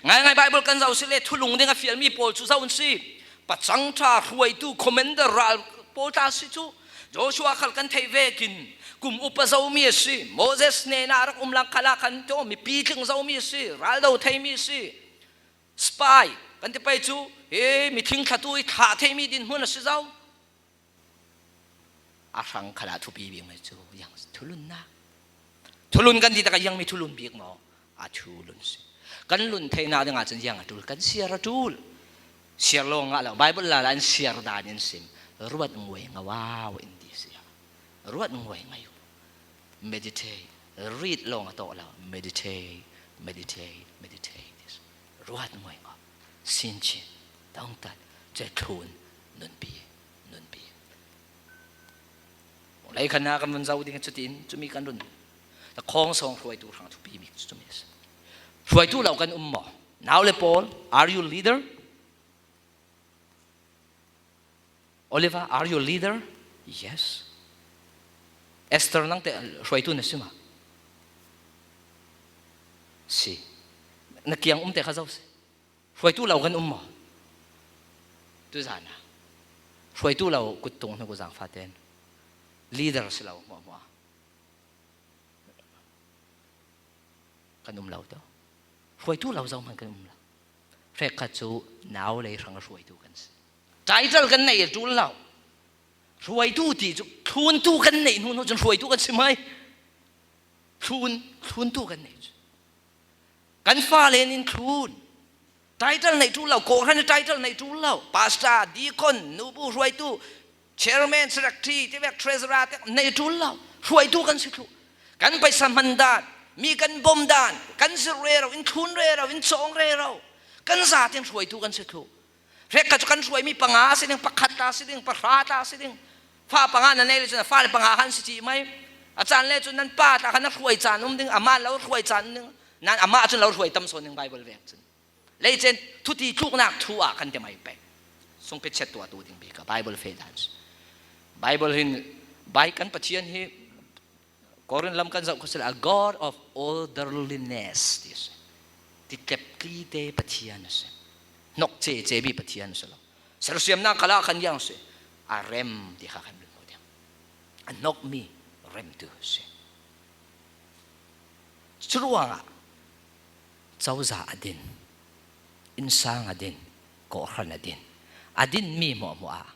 Ngaingai Baibal kan zoh si le thulung ding a fialmi pawl cu zoh an si. Pacang ṭha hruaitu commander ral pawl tla si cu Joshua khal kan theih vekin kum upa zomi a si. Moses hnenah a rak um lang khalah khan tawh mipi tling zomi a si. Ral do theimi a si. Spy kan ti pei cu hi mithing thlatu ih thlah theimi dinhmun a si zo. A hrang khalah thupi bikmi cu ziang thulunnak. Thulun kan ti takah ziangmi thulun bik maw? A thulun si. Kan lun theinak dingah cun ziang a ṭul, kan siar a ṭul. Siar lawng ngah lo, Baibal lala in siar dan in sim. Ruat nguai ngau in ti si. Ruat nguai ngau. Meditate. Read lawng a tawh lo. Meditate, meditate, meditate. Ruat nguai ngau. Sinchin, dongtat, cethlun, nunpi, nunpi. Leikhannak kan vun zoh ding cutin, cumi kan run. Khawng sawng hruaitu hrang thupi bik cu cumi a si. Hruaitu lo kan um maw? Nau le pawl, are you leader? Oliver, are you a leader? Yes. Esther, nang te hruaitu na si maw? Si. Na kiang um te kha zo si. Hruaitu lo kan um maw? Tuzan ah hruaitu lo kut tung hnu ku zangfah ten leader si lo hmuahhmuah kan um lo tawh. Hruaitu lo zohman kan um lo. Hrekkhat cu nau lei hrang hruaitu kan si. Title kan neih a ṭul lo. Hruaitu ti cu thluntu kan neih hnu hnu cun hruaitu kan si mai. Thlun, thluntu kan neih cu. Kan fale nih thlun. Title neih ṭul lo, kawhhran title neih ṭul lo. Pastor, deacon, nubu hruaitu, chairman, secretary, tivek treasurer te neih ṭul lo. Hruaitu kan si thluh. Kan paisa hman dan, mi kan bawm dan, kan zirh rero, in thlun rero, in cawng rero. Kan zaten hruaitu kan si thluh. Hrekkhat cu kan hruaimi panga a si ding, pakhat tla a si ding, pahra tla a si ding. Fa panga na nei le cun a fale panga khan si cih mai. A caan le cun nan pa tla khan a hruai caan um ding, amah lo hruai caan um ding. Nan amah cun lo hruai tam sawn ding Baibal vek cun. Leicen thuti tluknak thu ah kan ti mai pei. Sungpit chet tuah tu ding bik a Baibal feh dan si. Baibal hin Bai kan Pathian hi Korin lam kan zoh kho sila, a God of orderliness ti a si. Titlep tlite Pathian a si. Hnok cecemi Pathian a si lo. Sersiamnak khalah khan ziang a si. A rem ti kha kan hmu ding. A hnokmi remtu a si. Curuangah cozah a din, innsang a din, kawhhran a din, a dinmi hmuahhmuah ah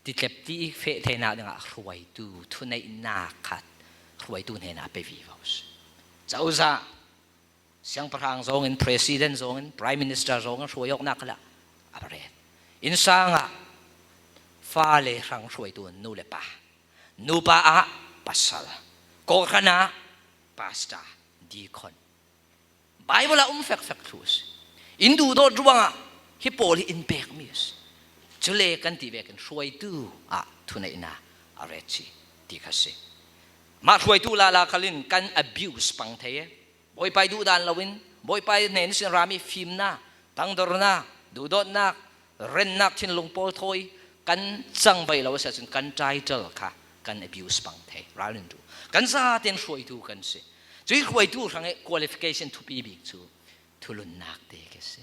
titlep ti i feh theinak dingah hruaitu, thuneihnak khat hruaitu hnenah pe vivo si. Cozah, siangpahrang zawngin, president zawngin, prime minister zawngin hruai awknak khalah a va ret. Innsang ah fale hrang hruaitu nu le pa, nupa ah pasal, kawhhran ah pastor, deacon. Baibal ah um fekfek thu a si. In duhdawt ruangah hi pawl hi in pekmi a si. Cule kan ti vekin hruaitu ah thuneihnak a ret si ti kha si. Mah hruaitu lala khalin kan abuse pang thei e. Bawipa ih duhdan loin, Bawipa ih hnen ihsin rami fimnak, tangdornak, duhdawtnak, rennak thinlung pawl thawi kan cang baih lo a si ahcun kan title kha kan abuse pang thei. Ral in duh. Kan zaten hruaitu kan si. Cuih hruaitu hrang ih qualification thupi bik cu thulunnak te ke si.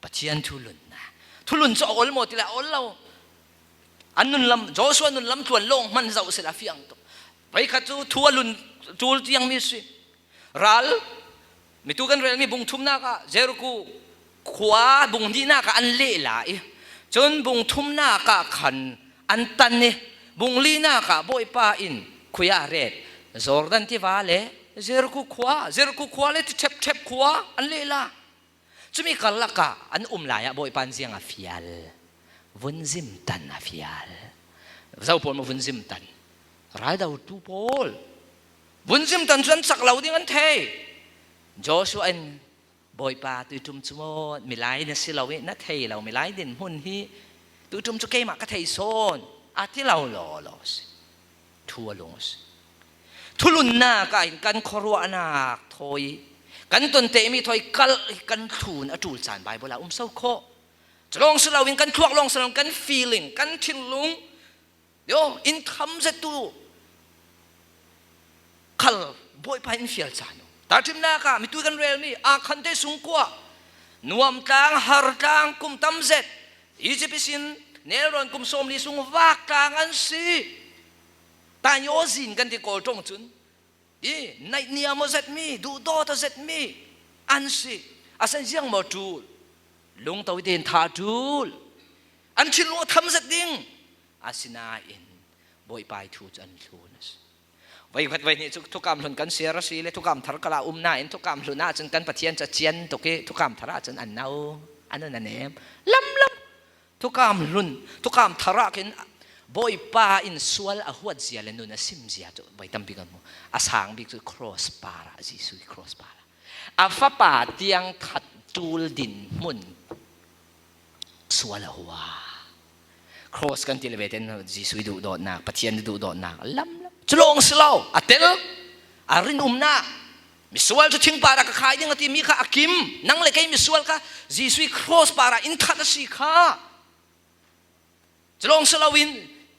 Pathian thulunnak. Thulun cu a ol maw ti le a ol lo. An nun lam, Joshua nun lam tluan lawng hman zoh sila fiang tuk. Voikhat cu thu a lun ṭul tiangmi si. Ral, mitu kan relmi bung thumnak ah Jericho khua bung hnihnak ah an lehla i, cun bung thumnak ah khan an tan i, bung linak ah Bawipa in khui ah a ret. Jordan tiva le Jericho khua, Jericho khua le ti ṭhepṭhep khua an lehla. Cumi karlak ah an um lai ah Bawipa in ziang a fial? Vunzim tan a fial. Zo pawl maw vunzim tan? Raldotu pawl. Vunzim tan cu an cak lo ding an thei. Joshua in, Bawipa, tuiṭum cu maw milai na si lo i na thei lo, milai dinhmun hi tuiṭum cu keimah ka thei sawn, a ti lo lawlaw a si. Thu a lung a si. Thulunnak ah hin kan khuaruahnak thawi, kan ton tehmi thawi kalh hi kan thlun a ṭul caan Baibal ah um so khawh. Cu lawng si loin kan thluak lawng si loin kan feeling, kan thinlung, yo, in tham zet tu khal Bawipa in fial caan u. Tarṭhimnak ah mitui kan relmi, aa khante sungkuah, nuamtlang, hartlang, kum tam zet, Egypt ihsin nelrawn kum sawmli sung vaktlang an si. Tanyaw zin kan ti Kawl ṭong cun, i naihniam aw zetmi, duhdawt aw zetmi an si. A san ziang maw ṭul? Lungto i den tha ṭul. An thinlung a tham zet ding. Asinain Bawipa ih thu cu an thlun a si. Voikhat voihnih cu thukam hlun kan siar a si le, thukam thar kal ah um nain thukam hlun ah cun kan Pathian cu a cian tuk i thukam thar ah cun an no, an un a nem. Lamlam. Thukam hlun, thukam thar ah khin Bawipa in sual a huat zia le nun a sim zia cu voi tampi kan hmu. A sang bik cu cross par ah, Jesuh cross par ah a Fapa tiang that ṭul dinhmun sual a hua. Cross kan ti le ve ten Jesuh ih duhdawtnak, Pathian ih duhdawtnak lamlam. Cu lawng si lo, a tel, a rinumnak. Misual cu thing par ah ka khai ding a timi kha a kim. Nang le kei misual kha Jesuh ih cross par ah in that a si kha. Cu lawng si loin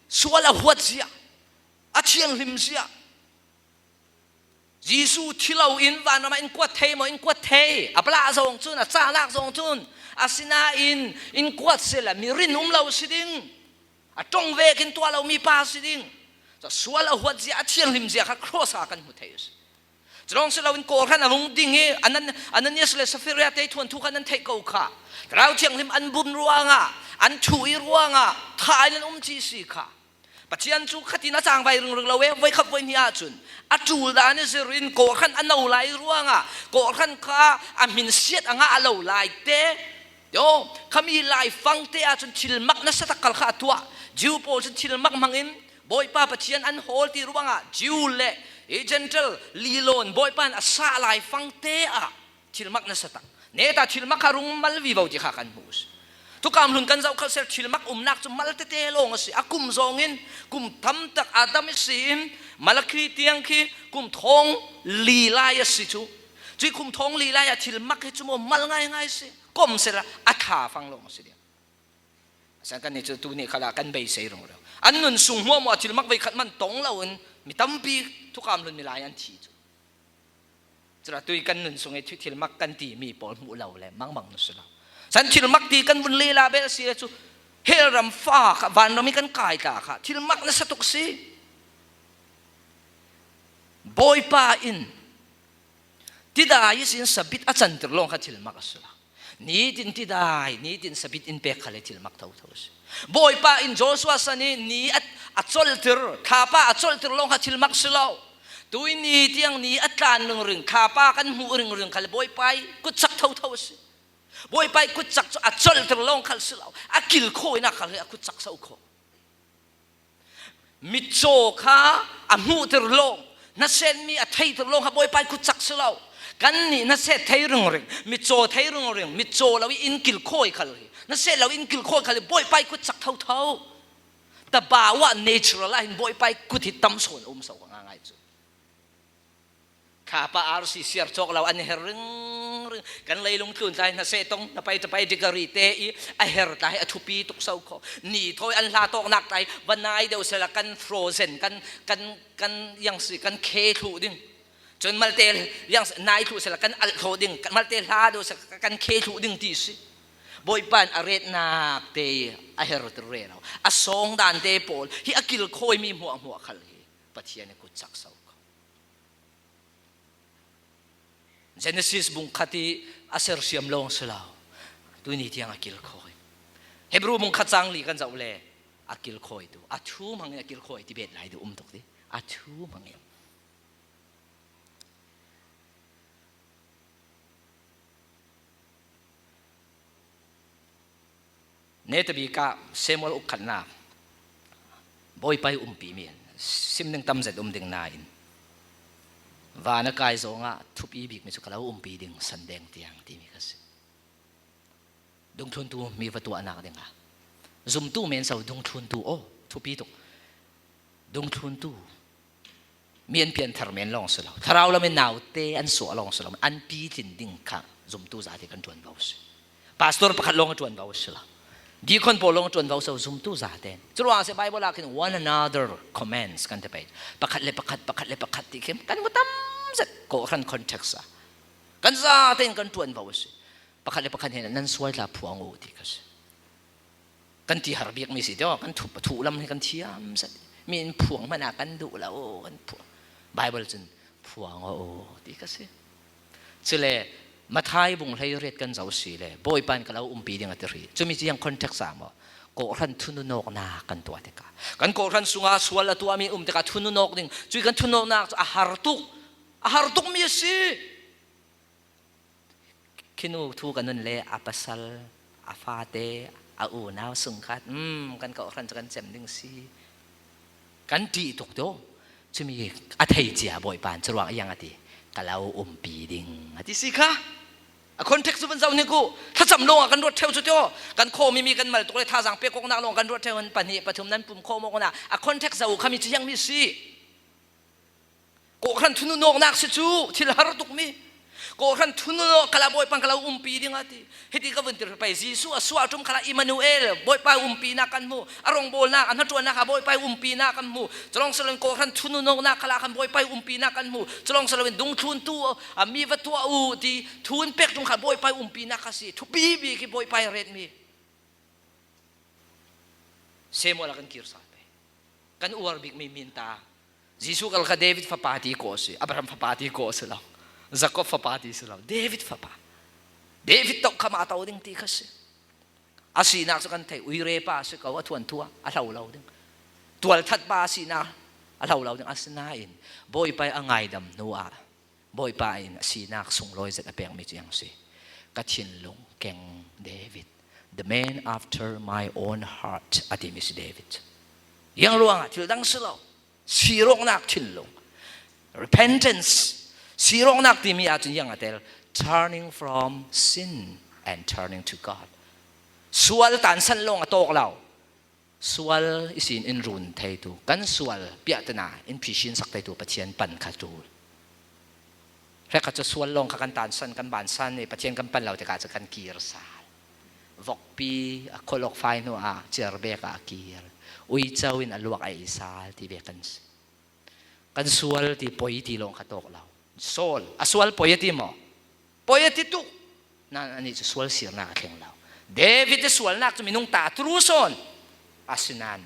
sual a huat zia, a thianghlim zia. Jesuh thi loin vanram ah in kuat thei maw? In kuat thei. A pala zong cun, a calak zong cun. Asinain in kuat sehla mi rinum lo si ding. A ṭong vekin tuah lomi pa si ding. Cu sual a huat zia, a thianghlim zia kha cross ah kan hmu thei a si. Cu lawng si loin kawhhran a vung ding i Anan-, Ananias le Sapphira te thuanthu kha nan theih ko kha. Thlarau Thianghlim an bun ruangah, an thuh i ruangah thah in an um ci si kha. Pathian cu khatin a cangvai ringring lo e, voikhat voihnih ahcun a ṭul dan i zir in kawhhran a no lai ruangah kawhhran kha a hminsiat a ngah lo lai te, yo, khami laifang te ahcun thilmak nasa tak kal kha a tuah. Jew pawl cun thilmak hmangin Bawipa Pathian an hawl ti ruangah Jew le i Gentile lilawn Bawipa in a sah laifang te ah thilmak nasa tak. Neta thilmak kha rung mal vivo ti kha kan hmu a si. Thukam hlun kan zohkhalh ser thilmak umnak cu mal tete lawng a si. A kum zawngin kum tam tak Adam ihsi in Malakhi tiang khi kum thawng li lai a si cu. Cui kum thawng li lai ah thilmak hi cu maw mal ngaingai a si. Kom sehla a tha fang lawng a si ding. Asian kan nih cu tu nih khalah kan beisei ringring. An nun sung hmuahhmuah thilmak voikhat man tong loin mi tampi thukam hlun milai an thi cu. Culah tui kan nun sung i thilmak kan timi pawl hmuh lo le mangbang na si lo. San thilmak ti kan vun lela bel a si le cu hell ram fa kha vanram i kan kai ta kha thilmak nasa tuk si. Bawipa in tidai ihsin sabit a cantir lawng kha thilmak a si lo. Nitin tidai, nitin sabit in pek khal hi thilmak thotho a si. Bawipa in Joshua san i ni a, a colhtir, thlapa a colhtir lawng kha thilmak si lo. Tui ni tiang ni a tlan ringring, thlapa kan hmuh ringring khal Bawipa ih kutcak thotho a si. Bawipa ih kutcak cu a colhtir lawng khal si lo. A kilkhawinak khal hi a kutcak so kho. Mitcaw kha a hmuhtir lawng, hnasetmi a theihtir lawng kha Bawipa ih kutcak si lo. Kannih hnaset thei ringring, mitcaw thei ringring, mitcaw lo i in kilkhawi khal hi, hnaset lo i in kilkhawi khal hi Bawipa ih kutcak thotho. Tabau ah natural ah hin Bawipa ih kut hi tam sawn a um so kha ngaingai cu. Thlapa arsi siar cawk lo an her ringring. Kan leilung tlun tlai hna sehtong na pai tapai degree te i a her tlai a thupi tuk so kho. Ni thawi an hla tawknak tlai va nai deuh sela kan frozen, kan, kan, kan yang si, kan khe thluh ding. Cun malte yang si, nai thluh sela kan alh thluh ding. Malte hla deuh sela kan khe thluh ding ti si. Bawipa in a retnak te i a her tir rero. A sawng dan te pawl hi a kilkhawimi hmuahhmuah khal hi Pathian i kut cak so kho. Genesis bung khat i a sersiam lawng si lo. Tuni tiang a kilkhawi. Hebru bung khat cang li kan zoh le a kilkhawi tu. A thu hmangin a kilkhawi ti bet lai tu um tuk ti. A thu hmangin. Netabik ah Samuel uk khatna, Bawipa i umpi mi, sim ding tam zet um ding nain, van a kai zongah thupi bikmi cu ka lo umpi ding, san deng tiang timi kha si. Dungthluntu mi va tuahnak dingah zumtu men so, dungthluntu aw, thupi tuk. Dungthluntu mi an pianthar men lawng si lo, thlarau lam in naute an suah lawng si lo, an pitlin ding kha zumtu zate kan ṭuanvo si. Pastor pakhat lawng a ṭuanvo si lo, deacon pawl lawng a ṭuanvo si lo, zumtu zate. Curuang si Bible ah khin one another commends kan ti pei. Pakhat le pakhat, pakhat le pakhat ti khi kan mu tam zet, kawhhran context ah. Kan zate in kan ṭuanvo si. Pakhat le pakhat hin nan sual tla phuang uh ti kha si. Kan ti har bikmi si tio, kan thuh, thuh lam hi kan thiam zet. Mi in phuang hmanh ah kan duh lo, kan phuang. Bible cun phuang aw ti kha si. Cule Matthai bung hleiriat kan zoh si le, Bawipa in ka lo umpi ding a ti rih. Cumi cu yang context ah maw? Kawhhran thununawknak kan tuah tikah, kan kawhhran sungah sual a tuahmi um tikah thununawk ding. Cui kan thununawknak cu a har tuk, a har tukmi a si. Khinu thu ka nun le a pasal, a fate, a unau sungkhat, um, kan kawhhran cu kan cem ding si, kan ṭih tuk tio. Cumi a thei cia Bawipa in curuang a yang a ti, ka lo umpi ding a ti si kha. A context cu van zoh hnik uh. Thlacam lawngah kan ruat ṭheu cu tio. Kan khawmi mi kan mal tuk le thazaang pek awknak lawng kan ruat ṭheu, hin pahnih pathum nan pum khawm awk hna. A context zoh uh khami cu ziangmi si. Kawhhran thununawknak si cu thil har tukmi. Kawhhran thununawk khalah Bawipa in ka lo umpi ding a ti. Hiti ka vun ti pei, Jesuh a suah ṭum khalah Immanuel, Bawipa umpinak kan hmu. A rawngbawlnak, a hnaṭuannak ah Bawipa umpinak kan hmu. Culawng si loin kawhhran thununawknak khalah khan Bawipa umpinak kan hmu. Culawng si loin dungthluntu a mi va tuah uh ti thu in pek ṭum kha Bawipa umpinak kha si. Thupi bik hi Bawipa retmi. Samuel a kan kir sal pei. Kan uar bikmi min ta. Jesuh kal kha David fapa ti kawh si, Abraham fapa ti kawh si lo, Jacob fapa ti si lo, David fapa. David tokham a to ding ti kha si. A sinak cu kan thei, uire pa a si ko, a thuanthu ah a hlo lo ding. Tualthat pa a sinak a hlo lo ding. Asinain Bawipa a ngaidam hnu ah Bawipa in a sinak sunglawi zet a pekmi cu ziang si. Ka thinlung keng David, the man after my own heart, a timi si David. Ziang ruangah thil dang si lo, sir awknak thinlung, repentance, sir awknak timi ahcun ziang a tel, turning from sin and turning to God. Sual tansan lawng a tawk lo. Sual ihsin in run theitu, kan sual piahtana in phisin sak theitu Pathian pan kha ṭul. Hrekkhat cu sual lawng kha kan tansan, kan bansan i Pathian kan pan lo tikah cu kan kir sal. Vokpi a kholh awk fai hnu ah ciarbek ah a kir. Uico in a luak a ei sal ti ve kan si. Kan sual ti poi ti lawng kha tawk lo. Saul, a sual poi a ti maw? Poi a ti tuk. Nain anih cu sual sirnak a thleng lo. David i sualnak cu minung ta tru sawn. Asinain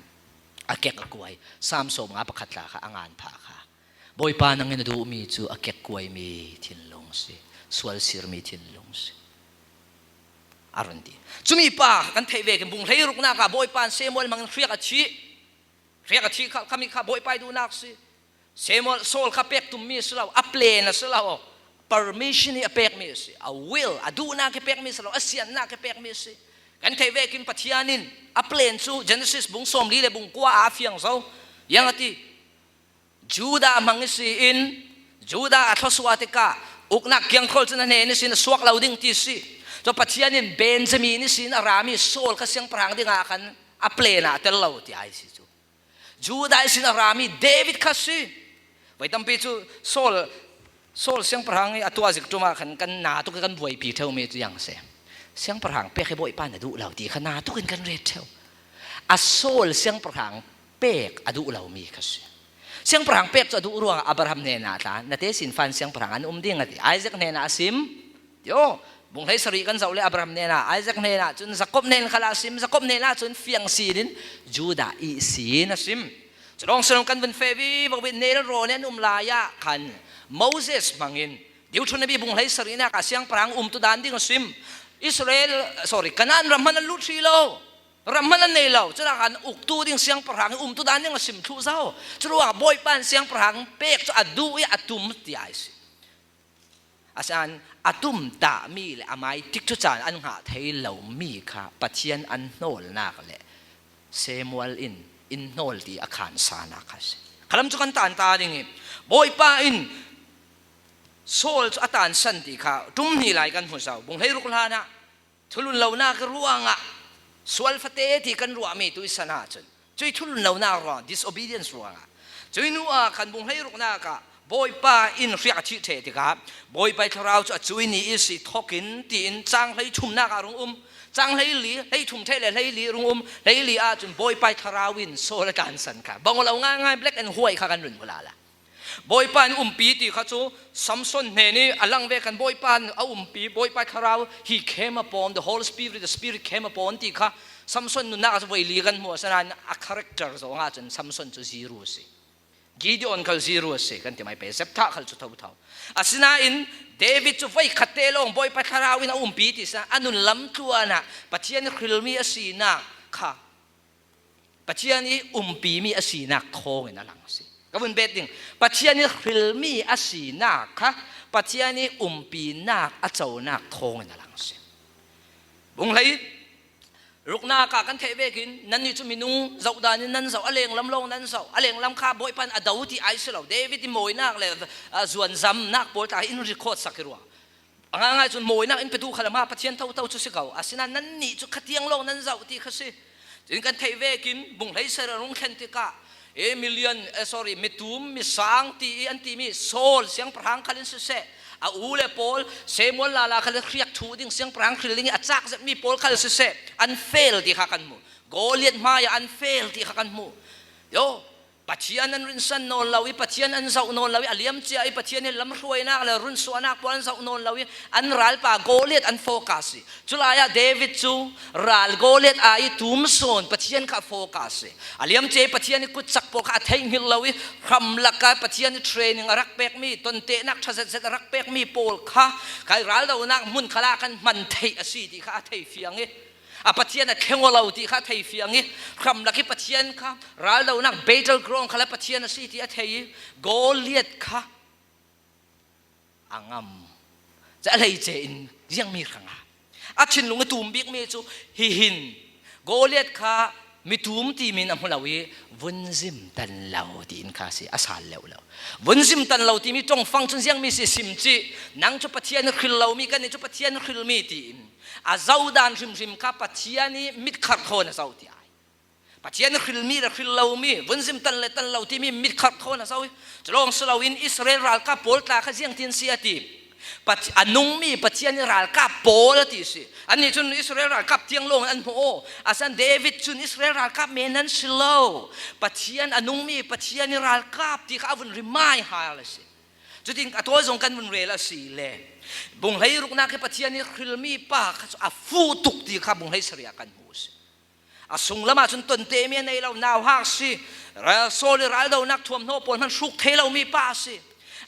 a kek a kuai. Sam sawm nga pakhat tla kha a ngan phah kha. Bawipa nangin a duhmi cu a kek kuaimi thinlung si. Sual sirmi thinlung si. A run ti. Cumi pa kan theih vekin bung hleiruknak ah Bawipa in Samuel hmangin hriak a thih. Hriak a thih kha, khami kha Bawipa i duhnak si. Samuel, Saul kha pek tummi a si lo, a plan a si lo. Permission hi a pekmi a si. A will, a duhnak hi pekmi a si lo, a siannak hi pekmi a si. Kan theih vekin Pathian in a plan cu Genesis bung sawmli le bung kua ah a fiang zo. Ziang a ti. Judah hmang ihsin, Judah a thluasuah tikah uknak kiangkhawl cun a hnen ihsin a suak lo ding ti si. Cun Pathian in Benjamin ihsin a rami Saul kha siangpahrang dingah khan a plan ah a tel lo ti a si cu. Judah ihsin a rami David kha si. Voi tampi cu Saul, Saul siangpahrang i a tuah zik ṭum ah khan kan natuk i kan buaipi ṭheumi cu ziang si. Siangpahrang pek hi Bawipa na duh lo ti kha natuk in kan ret ṭheu. A Saul siangpahrang pek a duh lomi kha si. Siangpahrang pek cu a duh ruangah Abraham hnenah tla, na tesin fan siangpahrang an um ding a ti. Isaac hnenah a sim. Tio, bung hleisarih kan zoh le Abraham hnenah, Isaac hnenah cun Jacob hnen khalah a sim, Jacob hnenah cun fiang sinin Judah ihsin a sim. Culawng si lo kan vun feh vivo i nelrawn i an um lai ah khan Moses hmangin Deuteronomy bung hleisarihnak ah siangpahrang umtu dan ding a sim. Israel, sorry, Kanaan ram hmanh an lut hrih lo. Ram hmanh an nei lo. Cunak an uktu ding siangpahrang i umtu dan ding a sim thluh zo. Curuangah Bawipa in siangpahrang pek cu a duh i a tum tiah a si. A san a tumtahmi le a mai tikcu caan an ngah thei lomi kha Pathian an hnawlnak le Samuel in in hnawl ti a khansanak kha a si. Khalam cu kan tan ta ding i Bawipa in Saul cu a tansan ti kha ṭum hnih lai kan hmu zo. Bung hleiruk hlanah thulun lonak ruangah sual fate ti kan ruahmi tuihsan ahcun, cuih thulun lonak ruang, disobedience ruangah, cuih hnu ah khan bung hleiruknak ah Bawipa in hriak a thih ṭheh tikah Bawipa ih thlarau cu a cuih ni ihsi thawk in tiin cang hleithumnak ah rung um. Cang hleili, hleithum ṭheh le hleili rung um. Hleili ahcun Bawipa ih thlarau in Saul a tansan kha bang aw lo ngaingai, black and white kha kan run hmu lala. Bawipa in umpi ti kha cu Samson hnen ih a lang ve khan Bawipa in a umpi, Bawipa thlarau, he came upon, the Holy Spirit, the Spirit came upon ti kha Samson nunnak ah cu voi li kan hmu, asinain a character zong ahcun Samson cu zero a si. Gideon khal zero a si kan ti mai pei, Jephthah khal cu thotho. Asinain David cu voi khat te lawng Bawipa thlarau in a umpi ti si, a nun lam tluan ah Pathian ih hrilmi a sinak kha Pathian ih umpimi a sinak thawngin a lang a si. Ka vun bet ding, Pathian ih hrilmi a sinak kha Pathian ih umpinak a conak thawngin a lang a si. Bung hlei ruknak ah kan theih vekin, nannih cu minung zoh dan in nan zoh, a lenglam lawng nan zoh, a lenglam kha Bawipa in a do ti ai si lo. David ih mawinak le, a, zuanzamnak pawl tla in record sak i ruah. A ngaingai cun mawinak in petu kha le ma Pathian thotho cu si ko. Asinain nannih cu khatiang lawng nan zoh ti kha si. Cun kan theih vekin bung hleisarih a rung thlen tikah, e, million, eh, sorry, mitum, misang ti ih an timi Saul siangpahrang khal in siseh, a u le pawl, Samuel lala khal in hriak thuh ding, siangpahrang hril ding ih a cak zetmi pawl khal siseh, an fail ti kha kan hmu. Goliath hmaiah an fail ti kha kan hmu. Yo, Pathian an rinsan nawn lo ih, Pathian an zoh nawn lo ih, a liamcia ih Pathian ih lamhruainak le runsuahnak pawl an zoh nawn lo ih, an ralpa Goliath an focus ih. Culai ah David cu ral Goliath ai ih tum sawn Pathian kha a focus ih. A liamcia ih Pathian ih kutcak pawl kha a theih hngilh lo ih, hramlak ah Pathian ih training a rak pekmi, tontehnak ṭha zetzet a rak pekmi pawl kha, kha ih raldonak hmun khal ah kan hman theih a si ti kha a thei fiang ih, a Pathian a thleng aw lo ti kha a thei fiang ih, hramlak ih Pathian kha, raldonak battle ground khal ah Pathian a si ti a thei ih, Goliath kha a ngam. Cu a hleice in ziangmi hrangah a thinlung ih tum bikmi cu hihin, Goliath kha mitum timin a hmu lo ih, vun zim tan lo tiin kha a si, a sal leuh lo. Vun zim tan lo timi ṭongfang cun ziangmi si sim cih, nang cu Pathian hril lomi, kannih cu Pathian hrilmi tiin a zoh dan hrimhrim kha Pathian ih mitkharh thawn a zoh tiah ai. Pathian hrilmi le hril lomi, vun zim tan le tan lo timi mitkharh thawn a zoh ih, cu lawng si loin Israel ralkap pawl tla kha ziangtin si a ti. Pathi-, a nungmi Pathian ih ralkap pawl a ti si. Annih cun Israel ralkap tiang lawng an hmuh aw. Asinain David cun Israel ralkap men an si lo. Pathian a nungmi Pathian ih ralkap ti kha a vun rimai hal a si. Cutin a tawi zong kan vun rel a si le, bung hleiruknak ih Pathian ih hrilmi pa kha cu a fuh tuk ti kha bung hleisarih ah kan hmu a si. A sunglam ah cun tontehmi a nei lo, nauhak si, ra-, Saul ih raldonak thuamhnaw pawl hman hruk thei lomi pa a si.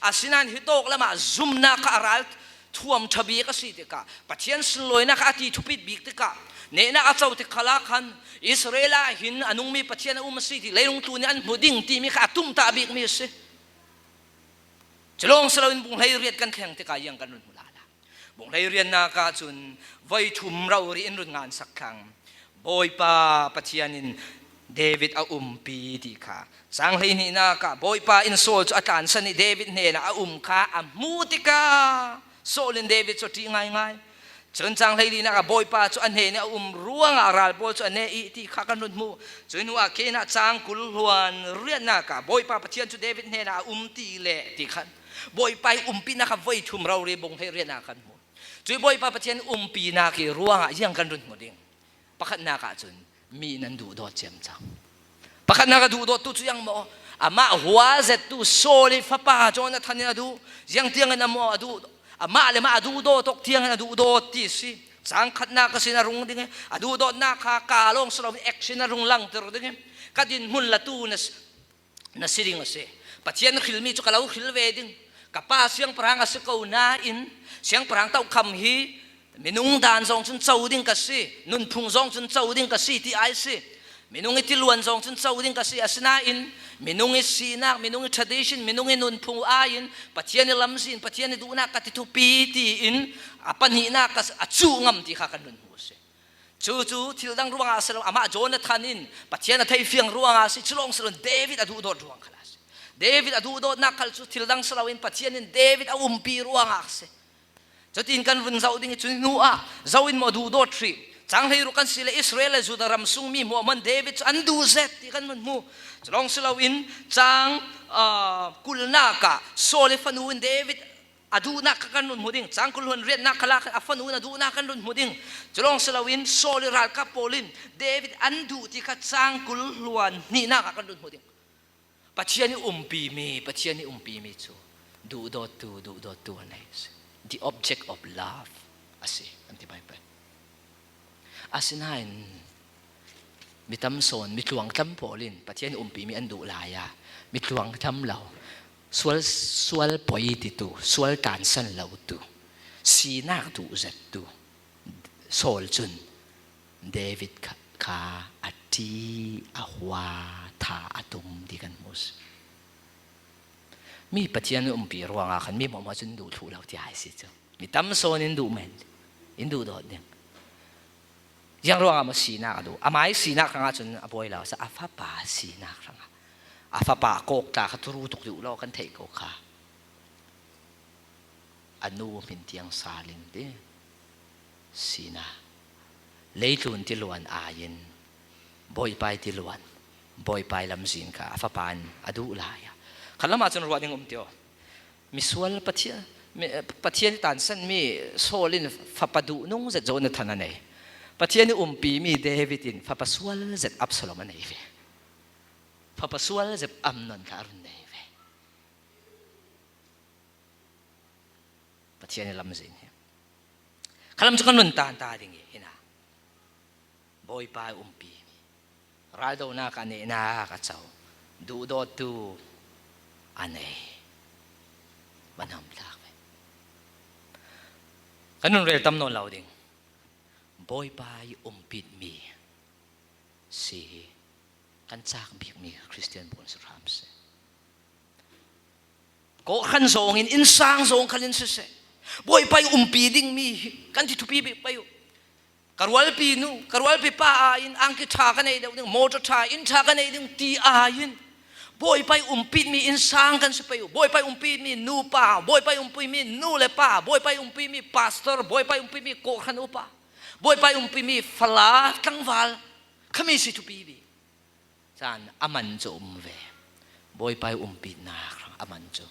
Asinain hitawk lamah zumnak kha a ral thuam ṭha bik a si tikah, Pathian sunlawinak kha a ti thupit bik tikah, nehnak a co tik khalah khan Israel ah hin a nungmi Pathian a um a si ti leilung tlun ih an hmu ding timi kha a tumtah bikmi a si. Cu lawng si loin bung hleiriat kan thleng tikah ziang kan run hmu lala. Bung hleiriatnak ahcun voi thum rori in run ngansak thlang. Bawipa Pathian in David a umpi ti kha. Cang hleihnihnak ah Bawipa in Saul cu a tlansan ih David hnenah a um kha a hmuh tikah Saul in David cu a ṭih ngaingai. Cun cang hleilinak ah Bawipa cu a hnen ih a um ruangah ral pawl cu a neh ih ti kha kan run hmuh. Cuih hnuah Kei in ah cang kul hluan riatnak ah Bawipa Pathian cu David hnenah a um ti le ti khan Bawipa ih umpinak kha voi thum rori bung hleiriatnak kan hmuh. Cuih Bawipa Pathian umpinak ih ruangah ziang kan run hmu ding. Pakhatnak ahcun mi nan duhdawt ciamco. Pakhatnak a duhdawttu cu ziang maw? Amah hua zettu Saul ih fapa Jonathan in a duh. Ziang tiangin a maw a duh? Amah le mah a duhdawt awk tiangin a duhdawt ti si. Cang khatnak a sin a rung ding ih, a duhdawtnak kha ka lawng si loin action a rung langter ding ih, ka dinhmun latu na si, na si ding a si. Pathian hrilmi cu ka lo hril ve ding. Ka pa siangpahrang a si ko nain, siangpahrang tokham hi minung dan zong cun co ding ka si, nunphung zong cun co ding ka si, ti ai si. Minung i tiluan zawng cun co ding ka si, asinain minung i sinak, minung i tradition, minung i nunphung uh aiin Pathian i lamzin, Pathian i duhnak ka ti thupi tiin a pahnihnak ka, a cuh ngam ti kha kan run hmu a si. Cucu thil dang ruangah a si lo, amah Jonathan in Pathian a theihfiang ruangah a si, culawng si loin David a duhdawt ruang khal a si. David a duhdawtnak khal cu thil dang si loin Pathian in David a umpi ruangah a si. Cutin kan run zoh ding i, cu hnu ah zo in maw duhdawt hrih? Cang hleiruk kan si le Israel le Judah ram sung mi hmuahhmuah in David cu an duh zet ti kan run hmu. Culawng si loin cang, aa, kulnak ah Saul i fanu in David a duhnak kha kan run hmu ding. Cang kul hluan riatnak khal ah khan a fanu in a duhnak kan run hmu ding. Culawng si loin Saul i ralkap pawl in David an duh ti kha cang kul hluan hnihnak ah kan run hmu ding. Pathian i umpimi, Pathian i umpimi cu duhdawttu, duhdawttu a nei a si. The object of love a si, kan ti Baibal. Asinain mi tam sawn, mi tluangtlam pawl in Pathian i umpimi an duh lai a, mi tluangtlam lo, sual, sual poi titu, sual tansan lotu, sinak duh zettu Saul cun David kha, kha a ṭi, a hua, tha a tum ti kan hmu a si. Mi Pathian umpi ruangah khan mi hmuahhmuah cun duh thluh lo tiah a si cu. Mi tam sawn in duh men, in duh dawt ding. Ziang ruangah maw sinak a duh? Amai sinak hrangah cun a buai lo, a fapa sinak hrangah. A fapa kawk tla kha turu tuk duh lo kan theih ko kha. A nu hmin tiang sal in ti sinak. Leitlun tiluan aiin Bawipai tiluan, Bawipai lamzin kha a fapa in a duh lai a. Khalam ah cun ruah ding um tio. Misual Pathian, mi, Pathian i tansanmi Saul in fapa duhnung zet Jonathan a nei. Pathian i umpimi David in fapa sual zet Absalom a nei ve. Fapa sual zet Amnon kha a run nei ve. Pathian i lamzin hi. Khalam cu kan run tan ta ding i, hi na. Bawipa i umpimi, raldonak a nehnak a co, duhdawttu a nei. Van hmang tlak ve. Kan run rel tam nawn lo ding. Bawipa i umpitmi si hi. Kan cak bikmi Khristian pawl si hram si. Kawhhran zawngin, innsang zawng khalin siseh, Bawipa i umpi dingmi hi kan ti thupi bik pei uh. Ka rualpi nu, ka rualpi pa aiin angki ṭha ka nei deuh ding, motor ṭha, inn ṭha ka nei ding ti aiin Bawipa i umpitmi innsang kan si pei uh. Bawipa i umpitmi nupa, Bawipa i umpimi nu le pa, Bawipa i umpimi pastor, Bawipa i umpimi kawhhran upa, Bawipa i umpimi fala tlangval khami si thupi bik. Caan a man cu um ve. Bawipa i umpitnak hrang a man cu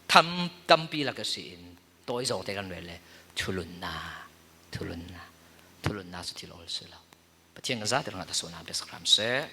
tham tampi lak a si in, tawi zawngte kan rel le thulunna, thulunna, thulunna cu thil ol si lo. Pathian kan zate hrangah thlawsuahnak biasak hram seh.